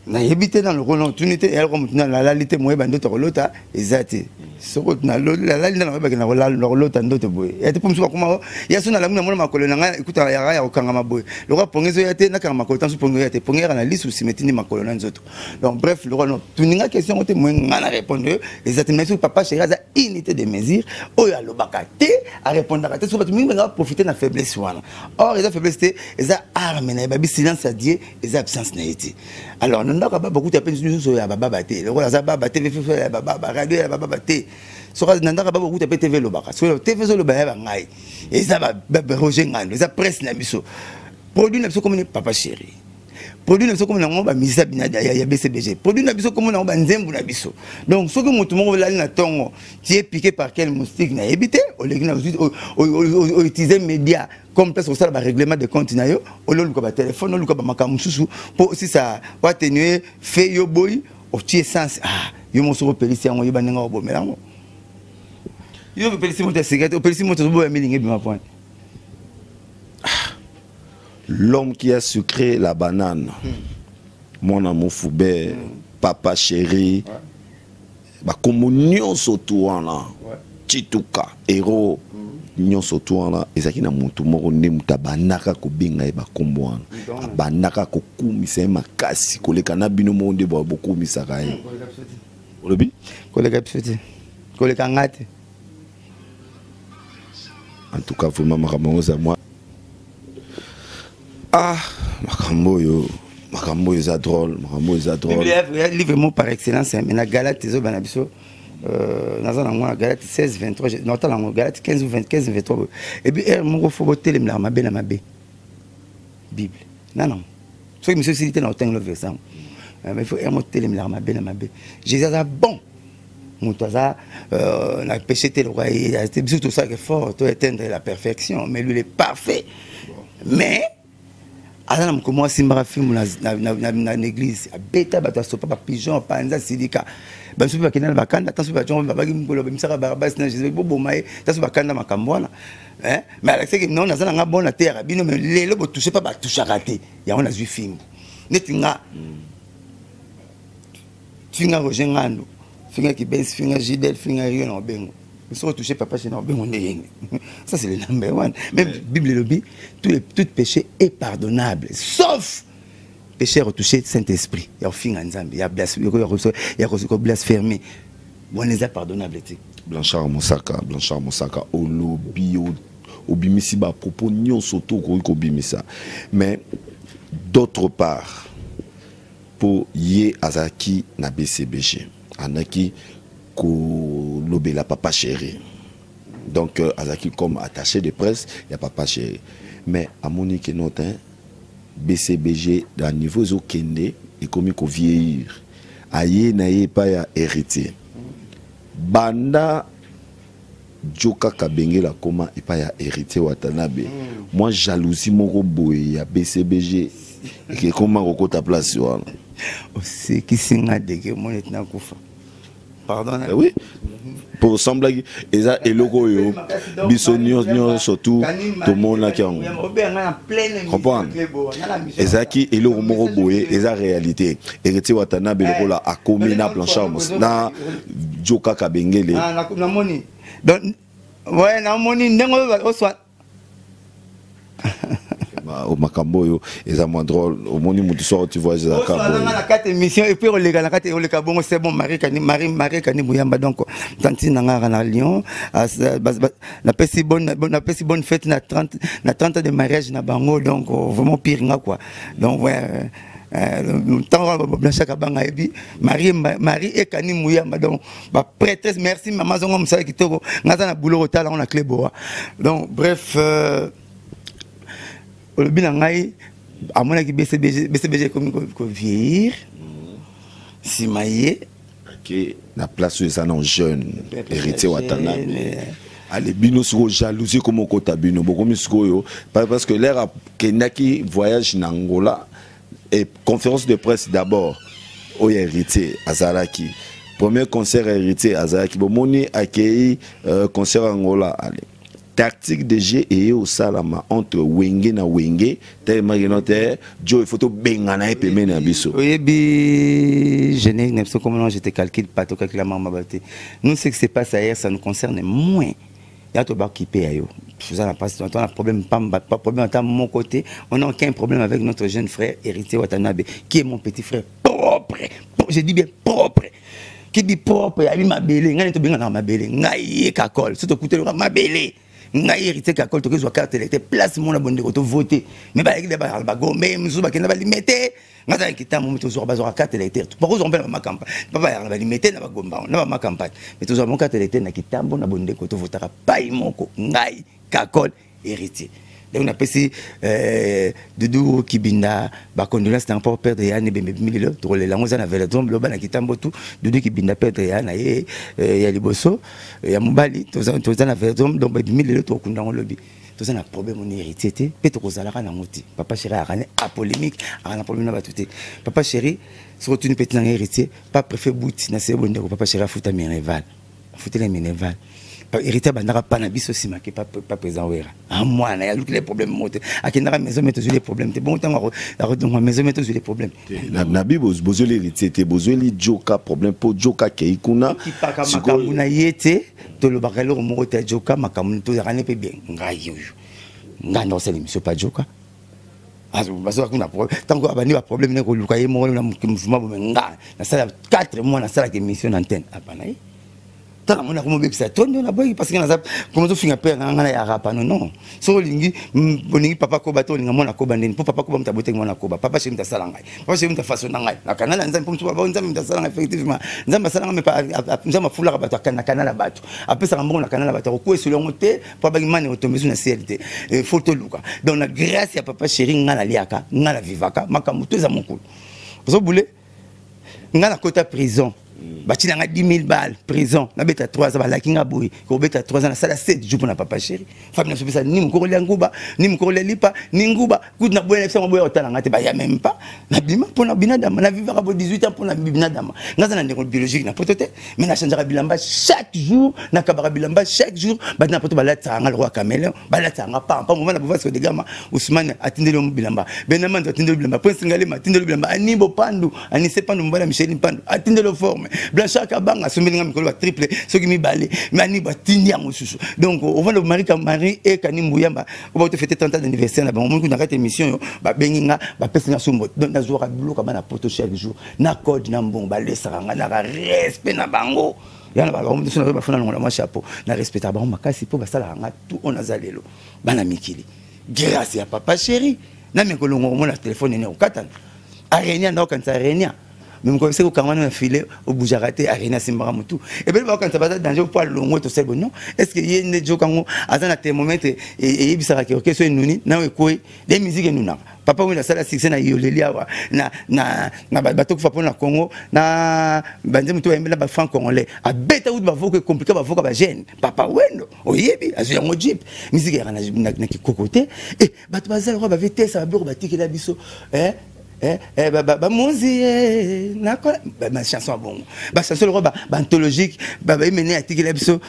nayebi te na lokolo otuni te, eyaloko motu nalali te, moyeba ndoto kolota eza te. Soki nalali nde nakoyebaki nakolota ndoto boye ya te. Mpo mosusu bakoma ya so nalamu, namona makolo na ngai ekutaka yaka ya kokangama boye lokola pongi ezoya te, nakanga makolo ta mosusu pongi oya te, pongi yaka na lisu, nsima etindi makolo na nzoto. Donc bref, lokola tuninga question yango te, moye ngai na répondre eza te. Mais soki papa chéri aza Unité de mesure oyo alobaka te, arépondaka te. Soki bato mingi bangaka profite na faiblesse wana, or eza faiblesse te, eza arme na ye. Babi silence ya Dieu eza absence na ye te. Alors na ndako ya baba kuta mpe nyonso ya bababa te, lokola aza baba te, ya bababa, radio ya bababa te. Soki na ndako ya baba kuta mpe TV elobaka, soki TV ezoloba ya bangai, eza Roger Ngando, eza presse na biso, produit na biso komoni Papa Chéri, produit na biso komona yango bamisa ya BCBG, produit na biso komona yango banzembo na biso. Donc soki motu moko olali na ntongo, tu es piqué par quel moustique, nayebi te, oleki na outiliser média comme place kosala barèglement de compte na yo, ololuka batelefone, oluka bamakambo mosusu mpo osisa oatténue fait yo boyi otie essence. Ah, yo moko soki opelisi yango, oyeba ndenge obomela yango. Yo opelisi moto ya cigarette, opelisi moto, ozoboya milingi ebima point. L'homme qui a sucré la banane, mwana mofube, Papa Chéri, bakombo nyonso tu wana, Chituka héros nyonso tu wana, ezalaki na motu moko nde moto abandaka kobenga ye bakombo wana, abandaka kokumisa ye makasi koleka na bino moko nde bokumisaka ye. Olobi? Koleka biso te, koleka nga te. En tout cas, vraiment, makambo yango eza mwa, ah, makambo oyo eza drôle, makambo oyo eza drôle. Livre mot par excellence, mais na Galate ezoba na biso, naza nango na Galate 16 23, naotala yango Galate 15 ou 20, 15 23. Et puis heure moko fo botelemelaka mabe na mabe. Bible nanango, soki miso esili te na otangelo verset yango, mais faut heure moko telemelaka mabe na mabe. Jésus aza bon moto, aza na péché te. Lokola biso tosalaka effort to atteindre la perfection, mais lui, il est parfait. Mais aza na mokolo moko asimbaka filme na église, abeta bato, asopa bapigeon, apanza silika. Bato mpe bakenda na bakanda ta soki bato babaki mokolo babimisaka Barabasi na Jésus, boboma ye ta soki bakanda makambo wana. Mais alakisaki non, naza na nga bon, nateyaka bino, mais lelo botouche mpa batouchaka te yango, nazwi fimbu neti nga. Finga Roger Ngando, finga Kibens, finga Gidel, finga Rio na obengo, soki otouche Papa Chéri na obengo nde yenge. Ça, c'est le number one. Même Bible elobi tout péché est pardonnable sauf péché ya kotouche Saint Esprit, ya kofinga Nzambe, ya koblasphémer, wana eza pardonnable te. Blanchard Mosaka, Blanchard Mosaka, olobi, obimisi bapropos nyonso to okoki kobimisa, mais d'autre part, mpo ye azalaki na BCBG, andaki kolobela Papa Chéri, donc azalaki comme attaché de presse ya Papa Chéri, mais amoni ke no te, BCBG na niveau ezokende, ekomi kovieillir. Aye na ye epai ya Héritier. Banda jo kaka bengela koma epai ya Héritier Watanabe, mwa jalousie moko boye ya BCBG ekekoma kokota place wana. Osekisi nga deke omoni eti nakufa, pardon. Eh oui, po osemblaki eza eloko oyo biso nyonso tu tomonaki yango. Comprendre, ezalaki eloko moko boye, eza réalité. Héritier Watanabe lokola akomi na Blanchard na jo kaka bengele. Namoni, donc ouais, namoni ndenge oyo oswa. Makambo oyo eza mwa drôle. Omoni motu soko tu vois, ezalaka boye na kati émission et puis oleka na kati, oleka bongo, c'est bon. Marie Kani, Marie, Marie Kani Muyamba, donc tantine na nga na Lyon, napesi bonne fête na 30 ans de mariage na bango. Donc vraiment pire nga quoi. Donc ouais, ntango wana Blanchard banga yebi Marie, Marie Ekani Muyamba, donc baprêtresse. Merci mama, zongo mosala kitoko. Nga aza na boulot kotala yango na clé boa. Donc bref, olobi na ngai amonaki BCBG, BCBG ekomi kovieillir, nsima ye Ake na place oyo eza na jeune Héritier Watanabe. Ale bino sikoyo jalousie ekoma okota bino, bokomi sikoyo, parce que l'heure akendaki voyage na Angola et conférence de presse d'abord oyo Héritier azalaki, premier concert Héritier azalaki, bomoni akei concert Angola. Ale tactique de jeu eye osalama entre Wenge na Wenge, telemaki no te jo, il faut tobengana ye pembeni na biso. Oyebi générique na biso comment? Je te calcule pas, tocalcule mama te. Nous, ce qui se passe ailleurs, ça nous concerne moins. Ya to bakipe ya yo, toza na mpasi, toza na problème pamba, pas problème ata moko te. On n'a aucun problème avec notre jeune frère Héritier Watanabe, qui est mon petit frère propre, je dis bien propre. Kidi propre yabi mabele, ngai tobenganaka mabele, ngai ye Kakol, so tokutelaka mabele. Ngai Héritier Kakol, tokezwa carte électeur place mona bondeko to voter. Mais bayaki nde bagombe mosusu bakenda balimete. Ngai azalaki kitambo, moto tozwaka bazwaka carte électeur. Bakozwa mpe na bamacampagne. Papa bayaka na balimete na bagomba na bamacampagne. Mais tozwa mo carte électeur na kitambo na bondeko tovotaka pai moko, ngai Kakol Héritier. Donc napesi Dudu Kibinda bacondoléance na mpo perdre ya ne bembe mililo tokolela yango eza na velodrome loba na kitambo tu. Dudu Kibinda perdre ya na ye ya liboso ya mobali, toza na velodrome, donc babimi lelo, tokokunda yango lobi. Toza na problème oni Héritier te, mpe tokozalaka nango te. Papa chéri ayaka ne apolémique, aka na problème na bato te. Papa chéri, soki otuni peti nanga Héritier pa préfet buti na seye bondeko, papa chéri afuta minerval, afutela minerval. Héritier abandaka pa na biso nsima ke pa président Wera mwana aluki les problèmes moko te, akendaka maison mais tozwi les problèmes te. Bongo ntango akodonga maison mais tozwi les problèmes. Na bi bozweli Héritier te, bozweli Joka problème mpo Joka akei kuna. Kipaka makambo na ye te, tolobaka eloko moko te. Joka makambo tozalaka ne mpe bien. Ngai oyo ngai ndakosala émission pa Joka, bazoka kuna ntango abandi baproblème ne koluka ye moko na mouvement bome. Nga nasala 4 mois, nasalaka émission na antenne apa na ye. Tala mona komobebisa to nde naboyaki parce que naza koma tofinga pere na nga na ya rapa. Non, non, soki olingi olingi papa koba te, olinga mwana koba ndeni mpo papa koba moto abotaki mwana koba. Papa chéri moto asala ngai, papa chéri moto afaçonna ngai na kanala Nzambe, mpo mosu baba Nzambe moto asala ngai. Effectivement, Nzambe asala ngai, mais Nzambe afulaka bato na kanala, bato apesaka mbongo na kanala, bato akokwesela yango te mpo abangi mane otombesu na ciel te. Faut toluka. Donc na grâce ya papa chéri, ngai naliaka, ngai navivaka, makambo to eza mokolo ozobule. Ngai nakota prison, batina nga 10 000 balles prison, nabeta 3 ans. Balaki nga boye kobeta 3 ans, nasala 7 jours mpona papa chéri. Famille na biso pesa ni mokolo lia nguba, ni mokolo lia lipa, ni nguba kutu. Naboya na biso yango, boya kotala nga te, baya même pas. Nabima mpona binadama, navivaka bo 18 ans mpona binadama. Nga aza na ndeko biologique na poto te, mais nachangeaka bilamba chaque jour, nakabaka bilamba chaque jour. Bato na poto balatisaka nga lokola caméléon, balatisaka nga pampa moma na bovasco de Gama. Ousmane atindeli yo bilamba, Benamanzo atindeli bilamba, Prince Ngalema atindeli bilamba, Anibo Pandu, Anise Pandu, mobala Micheline Pandu atindeli yo forme, Blanchard Kabanga asombeli nga mikolo batriple soki mibale, mais Anibo atindi yango susu. Donc ovanda Marie Marie ekani Mbuyamba oba tofete 30 ans d'anniversaire na bango, moni kuna kati émission oyo babengi nga, bapesi nga sombo. Donc nazwaka biloko bana poto chaque jour na code na mbongo, balesaka nga naka respect na bango. Yana bango biso na bafuna longola mwa chapeau na respectaka bango makasi mpo basalaka nga tout oyo naza lelo. Bana mikili, grâce ya papa chéri na mikolongo komona telefone ene okatana arenia, ndaokanisa arenia, mais mokolo soki okangwani na file, obougeaka te. Arenia asimbaka motu ebele, baokanisa baza danger po alongwe. Tosali bo non, est ce que ye nde joka yango aza na thermomètre eyebisaka ke oke so enuni nao ekwei de musique enunaka? Papa oyo asala succès na yoleli awa na bato kufa mpo na Congo na banzembo to bayembela bafranc congolais, abeta kutu bavoka ecompliqué, bavoka bagene. Papa Wendo oyebi azwi yango jeep. Musique eyaka na kikoko te. E bato baza lokola bavitese, babiloko batikela biso bamonzi nakola bachanson ya bongo, bachanson lokola baanthologique baemene atikela biso.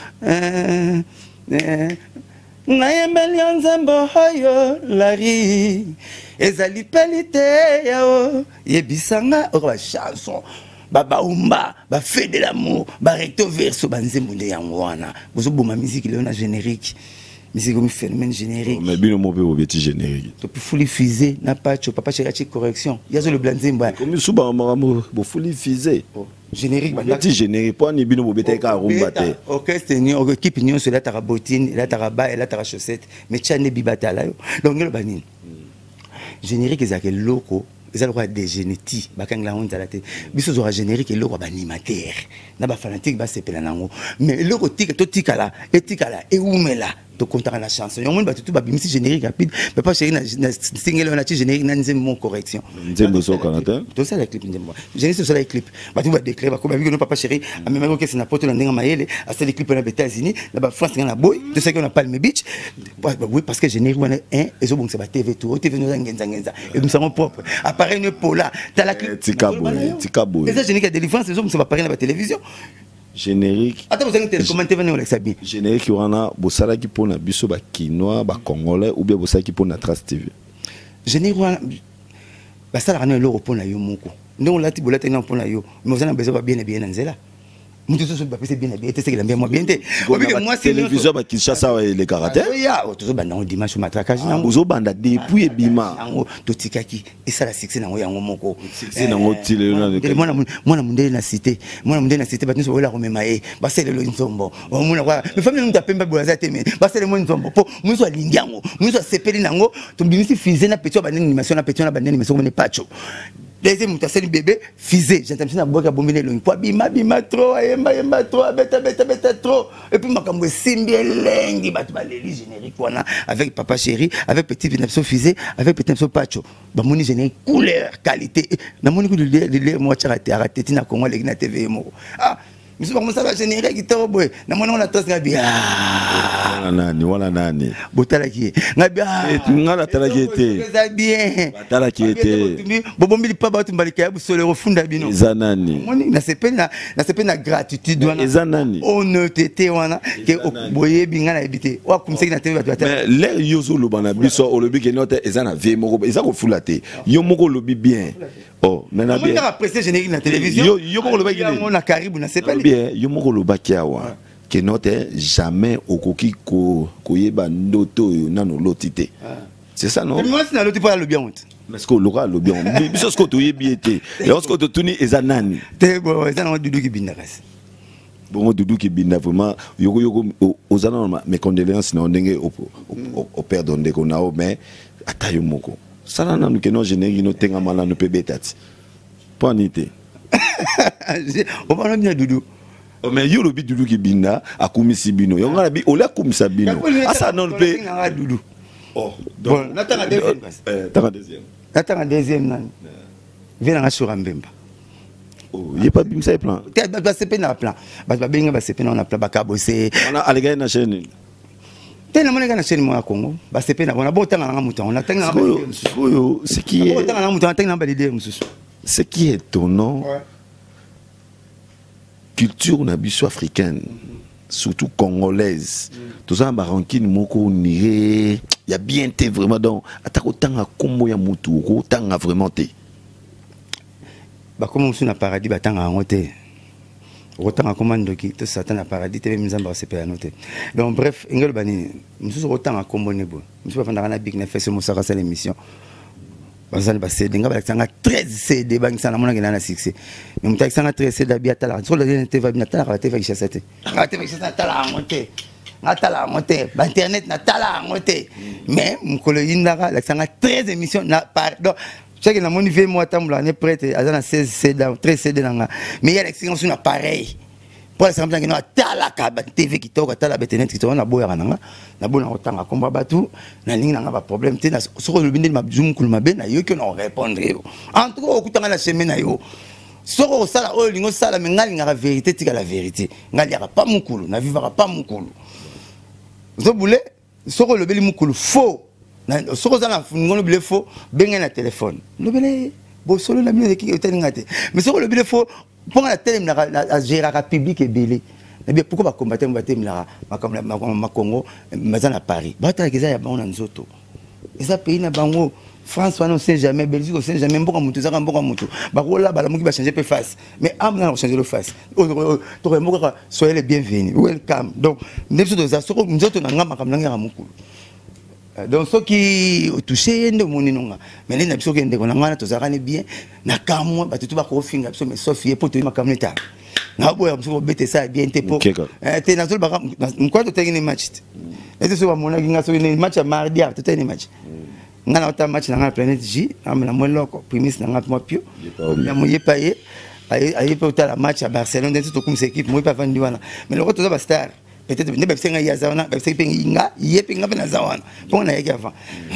Nayembeli yo nzembo oyo lari ezali peli te yao yebisanga oyo bachanson babaumba bafe de l'amour, barecto verso, banzembo nde yango wana. Bozoboma musique lelo na générique. Musique omi phénomène générique. Mais bino mo mpe bobeti générique. Topifuli fusée na pacho. Papa chéri atie correction, yazolobela nzembo. Komi suba makambo bofuli fusée. Générique. Bobeti générique mpo ani bino bobetaki kaka rumba te? Orchestre, équipe nyonso elataka bottine, elataka ba, elataka chaussette, mais tia nde bibatala yo. Donc eloba nini? Générique ezalaka eloko eza lokola déjeuner ti bakangela yango nzala te. Biso ozwaka générique eloko ya baanimateur na bafanatique basepela nango, mais eloko totikala etikala ewumela, tokontaka na chanson yango. Moni bato tu babimisi générique rapide. Papa chéri na singele wana ti générique na nzembo mo correction. Nzembo ezokana te. Tosala clip, nzembo générique, tosala clip, bato badéclare bakoba biki no. Papa chéri amemaki okese na poto na ndenge mayele, asali clip na baÉtats-Unis na baFrance. Nga na boy tosalaki na Palme Beach. Oui, parce que générique wana un ezobongisa ba TV tout TV noza ngenza ngenza, ebimisango propre, appareil no epola. Tala. Tika boye, tika boye. Eza générique ya délivrance, ezobongisa baappareil na batélévision. Générique. Ata bozangi télécommande te, vani olakisa bien. Générique wana bosalaki mpona biso bakinois, bacongolais, ou bien bosalaki mpona Trace TV? Générique wana basalaka na eloko mpona yo moko, ndenge olati bolataki na mpona yo, mais oza na besoin babien na bien na nzela. Moto soso bapesi bien na bien te, sekela mbia mwa bien te. Obike mwasi télévision ba Kinshasa awa elekaka te. Ya tozobanda yango dimanche, matraquage nango. Ozobanda depuis ebima. Yango totikaki esala succès nango yango moko. Succès nango ti lelo na Mwana mondele na cité, mwana mondele na cité, bato nyonso baola komema ye, basalelo nzombo. Omona kwa mais famille, moto apemba boye aza te, mais basalemo nzombo mpo mosusu alingi yango, mosusu asepeli nango. Tobimisi fise na petit oyo bandeni animation, na petit wana bandeni animation komene pacho. Deuxième moto asali bébé fise gentamisi na bwaki, abombi na elongi po abima bima trop, ayemba yemba trop, abeta beta beta trop, et puis makambo esimbi elengi, bato baleli générique wana avec papa chéri, avec petit na biso fise, avec petit na biso pacho. Bamoni générique, couleur, qualité. Namoni kutu lile moko atiaka te, akateti na Congo, aleki na TV moko. Ah, misu bakomosala générique kitoko boye, namoni ngo na trace nga bi. Wana nani? Wana nani? Botalaki ye nga bi. Nga natalaki ye te. Eza bien. Batalaki ye te. Bobombi lipa, bato mbalika ya busolo ekofunda bino. Eza nani? Omoni, nasepeli na gratitude wana. Eza nani? Honnêteté wana ke boyebi ngai, nayebi te oyo akumisaki na TV, bato batala. Mais l'heure yo ozoloba na biso, olobi ke no te, eza na vie moko, eza kofula te. Yo moko olobi bien. Oh, mais na bien. Kaka apprécier générique na télévision. Yo moko olobaki nini? Yango na karibu, nasepeli. Bien, yo moko olobaki awa ke no te, jamais okoki koyeba ndoto oyo nano oloti te. C'est ça, non? Mwasi naloti mpo alobi yango te. Mais ce que oloka alobi yango, biso sikoyo toyebi ye te. Yango sikoyo totuni, eza nani? Te, bon, eza nango Dudu Kibinda kasi. Bongo Dudu Kibinda, vraiment yoko yoko oza nano, mes condoléances na yo ndenge operdre ndeko na yo. Mais ata yo moko sala nanu ke no générique no tengama nanu mpe beta ti mpo ani te. Obana bina Dudu. Oh, mais yo olobi Dudu Kibinda akumisi bino. Yango nga na bi ole akumisa bino, asala nanu mpe. Dudu. Oh. Bon, natanga deuxième kasi. Tanga deuxième. Natanga deuxième nani? Vie nanga Sura Mbemba. Oh, ye pa bimisa ye plan. Te, basepe na plan, bato babengi basepe na plan bakabose. Wana alekaki na chaîne nini? Te, namonaki na chaîne moko ya Congo, basepe na bona. Botanga nanga moto yango, natangi nanga. Sikoyo, sikoyo ce qui est Botanga nanga moto, natangi nanga baleader mosusu. Ce qui est étonnant, culture na biso africaine, surtout congolaise, toza na barancune moko nire ya bien te vraiment. Donc ata kotanga nkombo ya motu, okotanga vraiment te. Bakoma mosusu na paradis, batanga yango te. Okotanga koma ndoki to satan na paradis te, mpe Nzambe akosepela no te. Donc bref, engi oloba nini mosusu, okotanga nkombo ne boye. Mosusu bafandaka na bik na fese mosaka, asala émission, bazali ba CD. Nga balakisanga 13 CD, bangisa namonaki na succès. Mais moto alakisanga 13 CD, abi atalaka soki olali na TV, abi natalaka ba TV Kinshasa te. Nga TV Kinshasa natala yango te, natala yango te, bainternet natala yango te. Mais mokolo eyindaka, alakisanga 13 émission na pardon. Soki namoni vie mo atambola ne prêtre aza na 16 CD, 13 CD na nga, mais ye alakisanga mosusu na pareil mpo alakisanga mpenza kino atalaka ba TV kitoko, atala ba internet kitoko. Naboyaka na nga, nabona kotanga kombo ya bato, nalingi na nga baproblème te. Soki olobi nde mokulu mabe, nayoki yo na korépondre yo. En tout cas, okutanga na chemin na yo, soki okosala oyo olingi osala. Mais ngai alingaka vérité, tika la vérité. Ngai aliaka pa mokulu, navivaka pa mokulu ozobule. Soki olobeli mokulu faux, soki oza na ngono bile faux, bengai na telefone, lobela ye bosolo na bino, eleki otali ngai te. Mais soki olobeli faux, mpo nga natelemelaka, agéraka public ebele. Nabi pourquoi bacombattant batelemilaka makambo makongo baza na Paris, batalaka eza ya bango na nzoto, eza pays na bango. France wana, on sait jamais. Belgique, on sait jamais. Mboka motu ezaka mboka motu, bakola balamuki, bachange mpe face. Mais amna na kochange le face, tokoyembo kaka soyez les bienvenus, welcome. Donc nde biso toza soko nzoto na nga, makambo na nga yaka mokulu. Donc soki otouche ye nde omoni nonga. Mais nde na biso oke ndeko na ngai wana, tozalaka ne bien na kamwa. Bato to bakofinga biso, mais sauf ye, mpo toyebi makambo neta. Naboya mosusu kobeta esa ya bien te, po te nazolobaka mokolo totangi ne match te. Ete soki bamonaki nga, soki ne match ya mardi awa, totali ne match nga na ota match na nga na Planète J, na mwa eloko primis na nga mwa pio na moyepa ye, aye mpe otala match ya Barcelone. Nde tokumisa équipe, moyepa avandi wana. Mais loko toza bastar, peut-être nde babisaki ngai ye aza wana, babisaki mpe nga ye mpe nga mpe naza wana, mpo nayaki avant.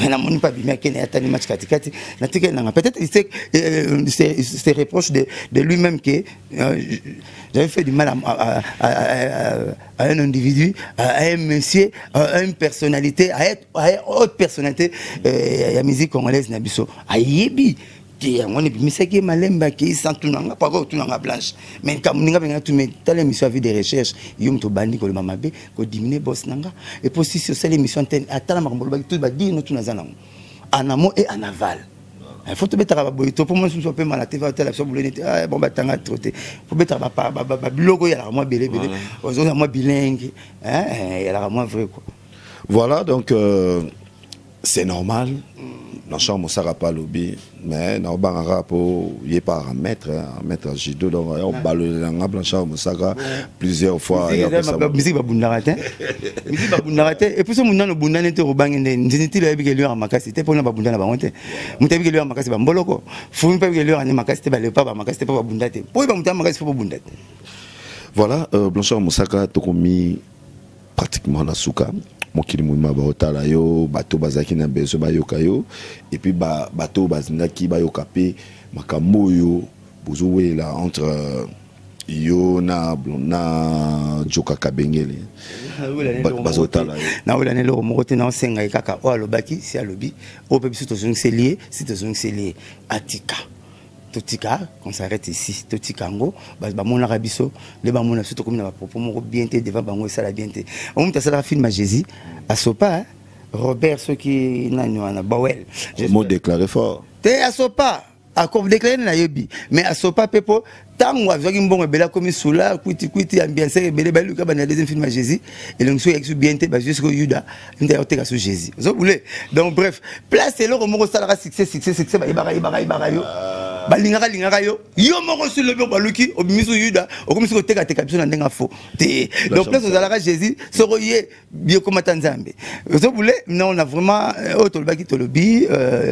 Namoni mpe abimi, akende, atali match katikati, natikali nanga. Peut-être il se reproche de lui-même que j'avais fait du mal à un individu, à un monsieur, à une personnalité, à une haute personnalité ya musique congolaise na biso. Ayebi te yango wana ebimisaki ye malembe, akei sans tunanga pako, otunanga blanche. Mais kambo ndinga mpenga tume, tala émission ya vie de recherche, yo moto obandi koloba mabe, kodimine boss na nga. Epo sisi osali émission antenne, atala makambo olobaki, tu badire no tuna aza nango en amont et en aval. Il faut tobetaka baboye to mpo mosusu apema na tv atala biso boleni te, ah, bon batanga trop te, fo betaka babiloko oyo eyalaka mwa ebele ebele, ozonga mwa bilingue, eyalaka mwa vrai quoi. Voilà, donc c'est normal. Blanchard Mosaka pa alobi, mais naobangaka mpo ye pa maître, maître judo, donc ya obalolelanga Blanchard Mosaka plusieurs fois. Musique babundaka te, musique babundaka te. Et puis so mundu nano obundani te, obangi nde nzini tilo ayebi ke liwaka makasi te mpona babunda na bango te. Moto ayebi ke liwaka makasi, bamboloko fumi mpe ayebi ke liwaka nde makasi te, balepa bamakasi te mpo babunda te, mpo oyeba moto ya makasi fo bobunda te. Voilà, Blanchard Mosaka, tokomi pratiquement na suka. Mokili mobima baotala yo, bato bazalaki na besoin bayoka yo, et puis bato bazingaki bayoka mpe makambo oyo bozowela entre yo na Joka Kabengele, bazotala yo. Nawela na eloko moko te. Naosenga ye kaka oyo alobaki, si alobi oyo mpe biso tozongiseli ye, si tozongiseli ye, atika, totika, qu'on s'arrête ici, totika yango. Bamonaka biso nde bamona biso tokomi na bapropos moko bien te devant bango, esala bien te. Omo moto asalaka film ya Jésus asopa Robert soki nani wana Bowel. Mot déclaré fort. Te, asopa akodéclare nayebi, mais asopa mpe mpo ntango azwaki mbongo ebele, akomi sula kwitikwiti, ambiance ebele, baluka bana deuxième film ya Jésus, elongi soki eyaki so bien te, bazwi sikoyo Yuda nde ayoteka so Jésus ozobule. Donc bref, place eloko moko osalaka succès, succès, succès, bayebaka yebaka yebaka yo, balingaka lingaka yo, yo moko si lobi baluki obimisi Yuda, okomisi kotekateka biso na ndenge afo te. Donc place ozalaka Jésus, soko ye biokomata Nzambe ozobule. Non, na vraiment oyo tolobaki, tolobi.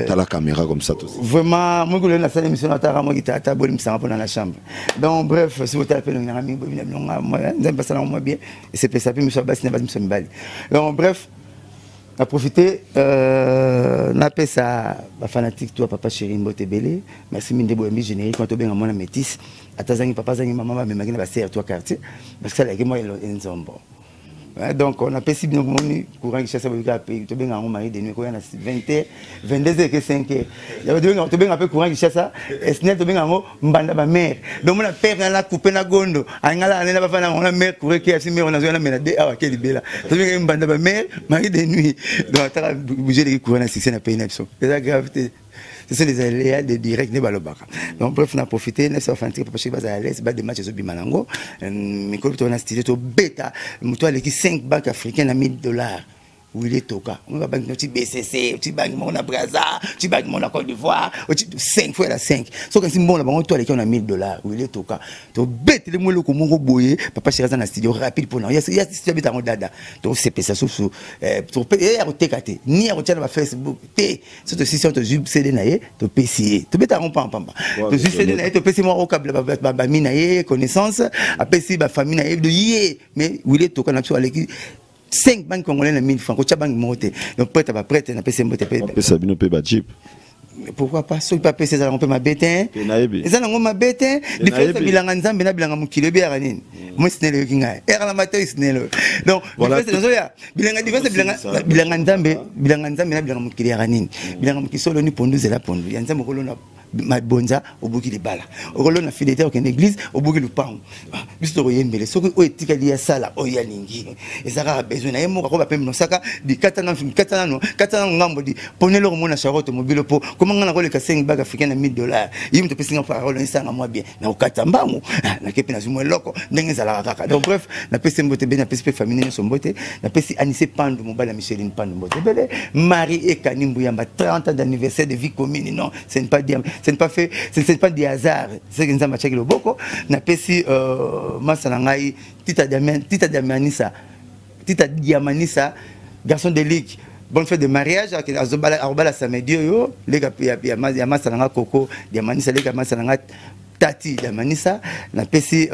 Tala caméra comme ça tous. Vraiment moki lelo nasala émission, nataka moki tata bolimisanga mpona na chambre. Donc bref, si botala mpe elongi nanga mingi, boyebi na bilonga Nzambe basalanga mwa bien, esepesa mpe miso ya basi na basi, miso ya mibali. Donc bref, na profité napesa bafanatique to ya Papa Chéri mbote ebele. Merci mingi nde boyambi générique wana. Tobenga mwana métis, ata azangi papa, azangi mama, bamemaki na basere to quartier parce que salaki mwa enzombo. Donc on apesi bino moni courant Kinshasa, boyika pe tobenga yango mari de nuit, koya na 20 h 22 h ke 5 h ya tobenga, tobenga pe courant Kinshasa esnel, tobenga yango mbanda ba mère. Donc mona père na coupe na gondo angala na bafana na mère courant ke asi mère na zo na mena de awa ke libela, tobenga mbanda ba mère, mari de nuit. Donc ataka bouger les courant na succès na pays na biso eza grave te, ce sont des aléas de direct nde balobaka. Donc bref, na profité na biso fanatique Papa Chéri bazala l'aise, ba de match ezobima nango mikolo to na studio, tobeta moto aleki 5 banques africaines na 1000 $. Wili Toka, oyo babanki oti BCC, oti banki moko na Braza, oti banki moko na Côte d'Ivoire, oti 5 fois la 5, soki kasi mbongo na bango to aleki na 1000 $. Wili Toka, tobetele mo eloko moko boye. Papa Chéri aza na studio rapide mpona ya studio, abeta yango dada, tosepesa susu ya koteka te, ni ya kotia na bafacebook te. So tosisi wana, tozwi CD na ye, topesi ye, tobeta yango pampamba, tozwi CD na ye, topesi moko okabela bami na ye connaissance, apesi bafamille na ye ye. Mais Wili Toka na biso aleki 5 banques congolais na 1000 francs, kotya banque moko te. Donc prêtre baprêtre, napesi mbote mpe. Apesa bino mpe bajeep. Pourquoi pas? Soki mpe apesi, eza nango mpe mabe te, eza nango mabe te. Différence ya bilanga Nzambe na bilanga mokili ebeyaka nini? Moi sinele oyoki ngai eyaka na matoi sinele. Donc nazoya bilanga, différence bilanga Nzambe, bilanga Nzambe na bilanga mokili eyaka nini? Bilanga mokili so oloni pondu, zela pondu ya Nzambe. Okolona mabonza, obuki libala. Okolona fidélité, okende église, obuki lupango. Biso tokoyembele soki oyo etikali ya sala oyo alingi, eza kaka besoin na ye moko. Akoba mpe nosaka di kata nano, kata nano, kata nano ngambo di pona eloko mona charlotte mobilo mpo koma nga nakoleka 5 banque africain na 1000 $. Ye moto apesi nga parole, esanga mwa bien na kokata mbangu, nake mpe nazwi mwa eloko ndenge ezalaka kaka. Donc bref, napesi mbote ebele, napesi mpe famille nyonso mbote, napesi Anise Pandu, mobali ya Micheline Pandu, mbote ebele. Marie Ekani Mbuyamba, 30 ans d'anniversaire de vie commune. Non, ce n'est pas dire, ce n'est pas fait, ce n'est pas du hasard, c'est que Nzambe atiaki loboko. Napesi masa na ngai Tita Damian, Tita Damianisa, Tita Diamanisa, garçon de ligue, bonne fête de mariage. Akobala samedi oyo. Leka ya masa na nga Koko Diamanisa, leka masa na nga Tati Diamanisa. Napesi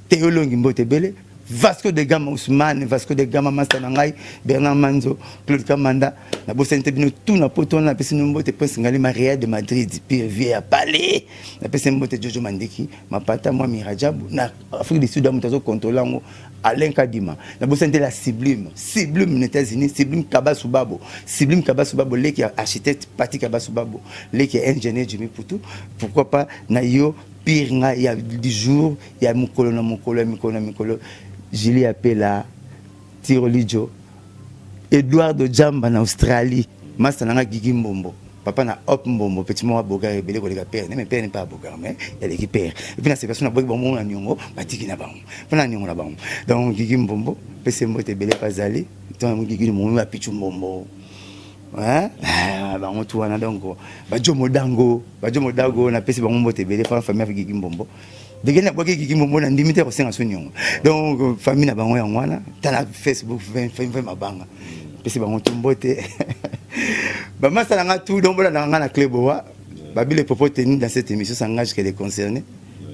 Théolongi mbote ebele, Vasco de Gama, Ousmane Vasco de Gama, master na ngai Bernard Manzo, Claude Kamanda. Nabosani te bino tout na poto wana, napesi bino mbote. Prince Ngali Maria de Madrid, Pire Vie ya Palais, napesi mbote. Jojo Mandiki Mapata, mwa Mirajabu na Afrique du Sud, moto azocontrôle yango, Alain Kadima. Nabosani te la Sublime, Sublime na États-Unis, Sublime Kabasubabo, Sublime Kabasubabo, leki ya architecte Pati Kabasubabo, leki ya ingénieur Jimmy Putu. Pourquoi pas na yo pire ngai ya du jour, ya mokolo na mokolo, ya mikolo na mikolo, Julie Apela Tirolijo, Eduardo Jamba na Australie, master nanga Gigi Mbombo. Papa na Hop Mbombo, petit moko abogar ebele koleka père, mais père n'est pas abogar, mais aleki père. Et puis na séparation na boki bango na niongo, batiki na bango. Mpo na niongo na bango. Donc Gigi Mbombo, pese mbote ebele pazali, donc Gigi Mbombo apichu Mbombo. Hein? Ah, bango tout wana donc bajo modango, bajo modago na pesi bango mbote ebele fa famille Gigi Mbombo. Ndenge na bwaki Gigi Mbombo na ndimi te kosenga so niongo. Donc famille na bango yango wana, tala Facebook 20 20 mabanga. Pesi bango tout mbote. Bamasa na nga tout donc bolanda nga na Cleboa. Babi les propos tenus dans cette émission s'engage que les concernés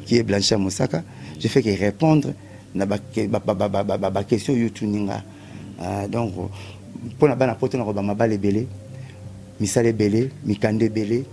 qui est Blanchard Mosaka. Je fais que répondre na ba ba ba ba ba, ba question yo tuninga. Donc pona bana poto na ko ba mabale ebele, misala ebele, mikanda ebele,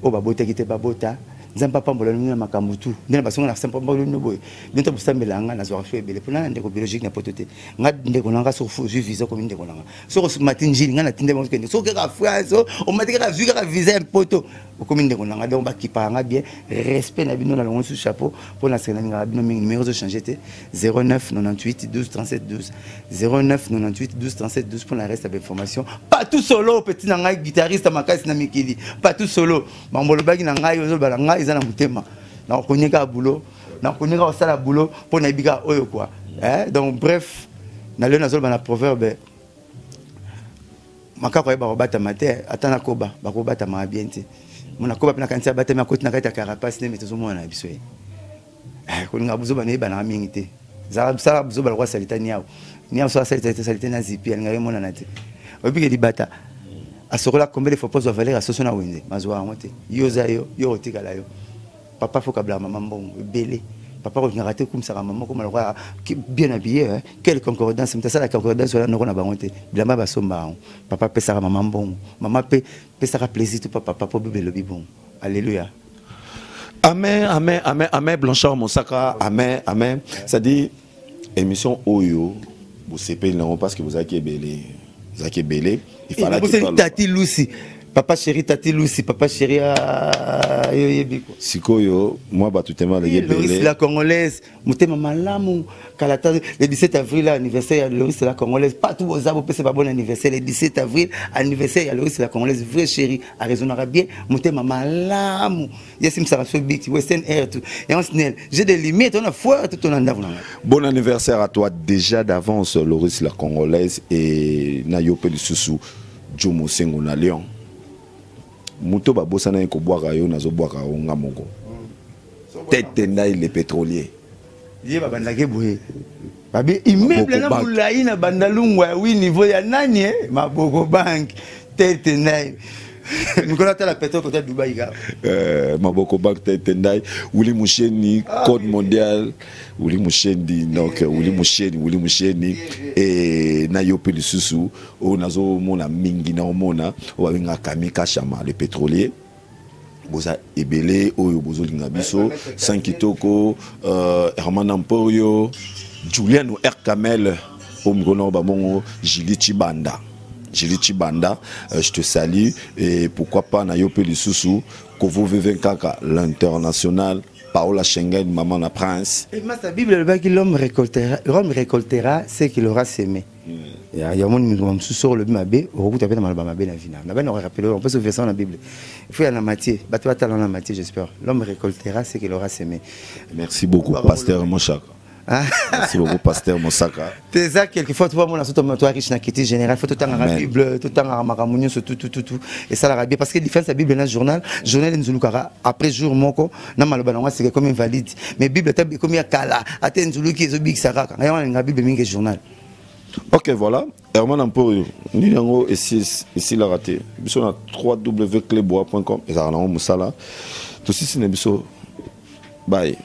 oyo babotaki te babota. Nzambe apambola bino na makambo tu. Nde na basonga na Nzambe apambola bino boye. Bino to bosambela nga nazwaka so ebele. Pona na ndeko biologique na poto te. Nga ndeko na nga soki ozwi visa okomi ndeko na nga. Soki omati njili nga natinda bango kende. Soki kaka France, omati kaka zwi kaka visa ya poto okomi ndeko na nga. Donc bakipaka nga bien. Respect na bino na longo sous chapeau pona sena ningaka bino mingi. Numéro ezo changer te. 09 98 12 37 12. 09 98 12 37 12 pona reste ya information. Pas tout solo petit na ngai guitariste makasi na mikili. Pas tout solo. Mambo lobaki na ngai ozoloba na ngai eza na motema. Na konyeka boulot, na konyeka osala boulot pona ebika oyo quoi. Eh donc bref, na lelo nazoloba na proverbe makako ayeba kobatama te ata na koba bakobatama bien te. Mona koba pe na kanisa batami akoti na kati ya carapace ne tozomona na biso ye. Kolinga buzoba na yebanaka mingi te. Zala sala buzoba lokwa salita niawo. Niawo so asalita te salita na zipi alinga ye monana te. Oyebi ke libata asokola combien de fois pozwa valeur ya soso na wenze mazwa yango te. Yo za yo, yo otikala yo. Papa faut kabla mama mbongo ebele. Papa kolingaka te kumisaka mama koma lokwa bien habillé hein. Quelle concordance mutu asala concordance wana noko na bango te. Bilamba basomba yango. Papa pesaka mama mbongo. Mama pe pesaka plaisir tout papa po Bible elobi bongo. Alléluia. Amen, amen, amen, amen, Blanchard Mosaka, amen, amen. C'est-à-dire, émission Oyo, vous savez, parce que vous avez belé, vous avez belé, il fallait que Tati Lucy, papa chéri Tati Lucy, papa chéri, ah, yo yebi quoi. Sikoyo, moi, bah, tout le monde, belé. Loris la congolaise, motema malamu, kalata, le 17 avril, anniversaire, Loris la congolaise, pas tout aux abos, c'est pas bon anniversaire, le 17 avril, anniversaire, Loris la congolaise, vrai chéri, a raisonnera bien, motema malamu. Yes, msaka so big, Western Air tout. Et on snell, j'ai des limites, on a foi tout on a Bon anniversaire à toi déjà d'avance, Loris la congolaise et na yope lisusu Jomo Sengo na Lyon. Muto babosana ko boire yo nazo boire nga moko. Tête ndai les pétroliers. Ye babandaki boye. Babi immeuble na mulayi na bandalungwa ya wi niveau ya nani eh? Maboko bank tête ndai. Nicolas tala pétrole côté Dubaï gars. Maboko bank tête ndai Willy Musheni code mondial Willy Musheni donc Willy Musheni Willy Musheni et na yope lisusu o nazo mona mingi na omona o babenga Kami Kashama le pétrolier. Boza ebele oyo bozolinga biso Saint Kitoko Herman Emporio Juliano R Kamel omgono bamongo Julie Chibanda Julie Chibanda je te salue et pourquoi pas na yope lisusu Kovo V20 kaka l'international Paola Schengen maman la prince. Et ma Bible le baki l'homme récoltera, l'homme récoltera ce qu'il aura semé. Ya ya mon mingo mususu le mabe okuta pe na maloba mabe na vina. Na bana rappeler on peut se verser dans la Bible. Il faut y en Matthieu, bato batala na Matthieu j'espère. L'homme récoltera ce qu'il aura semé. Merci beaucoup pasteur Moshaka. Merci beaucoup pasteur Mosaka. T'es ça quelquefois tu vois mon asoto toi riche na kiti général faut tout la Bible tout tanga makambo nyonso tout tout tout tout et ça la bien parce que différence la Bible na journal journal nzulukaka après jour moko na maloba na c'est comme invalide mais Bible ta comme ya kala ate nzuluki ezo bikisa kaka ya wana Bible mingi journal. Ok voilà Herman Emporio nini yango esi la raté biso na www.cleboa.com ezalaka nango mosala tosisi na biso bye.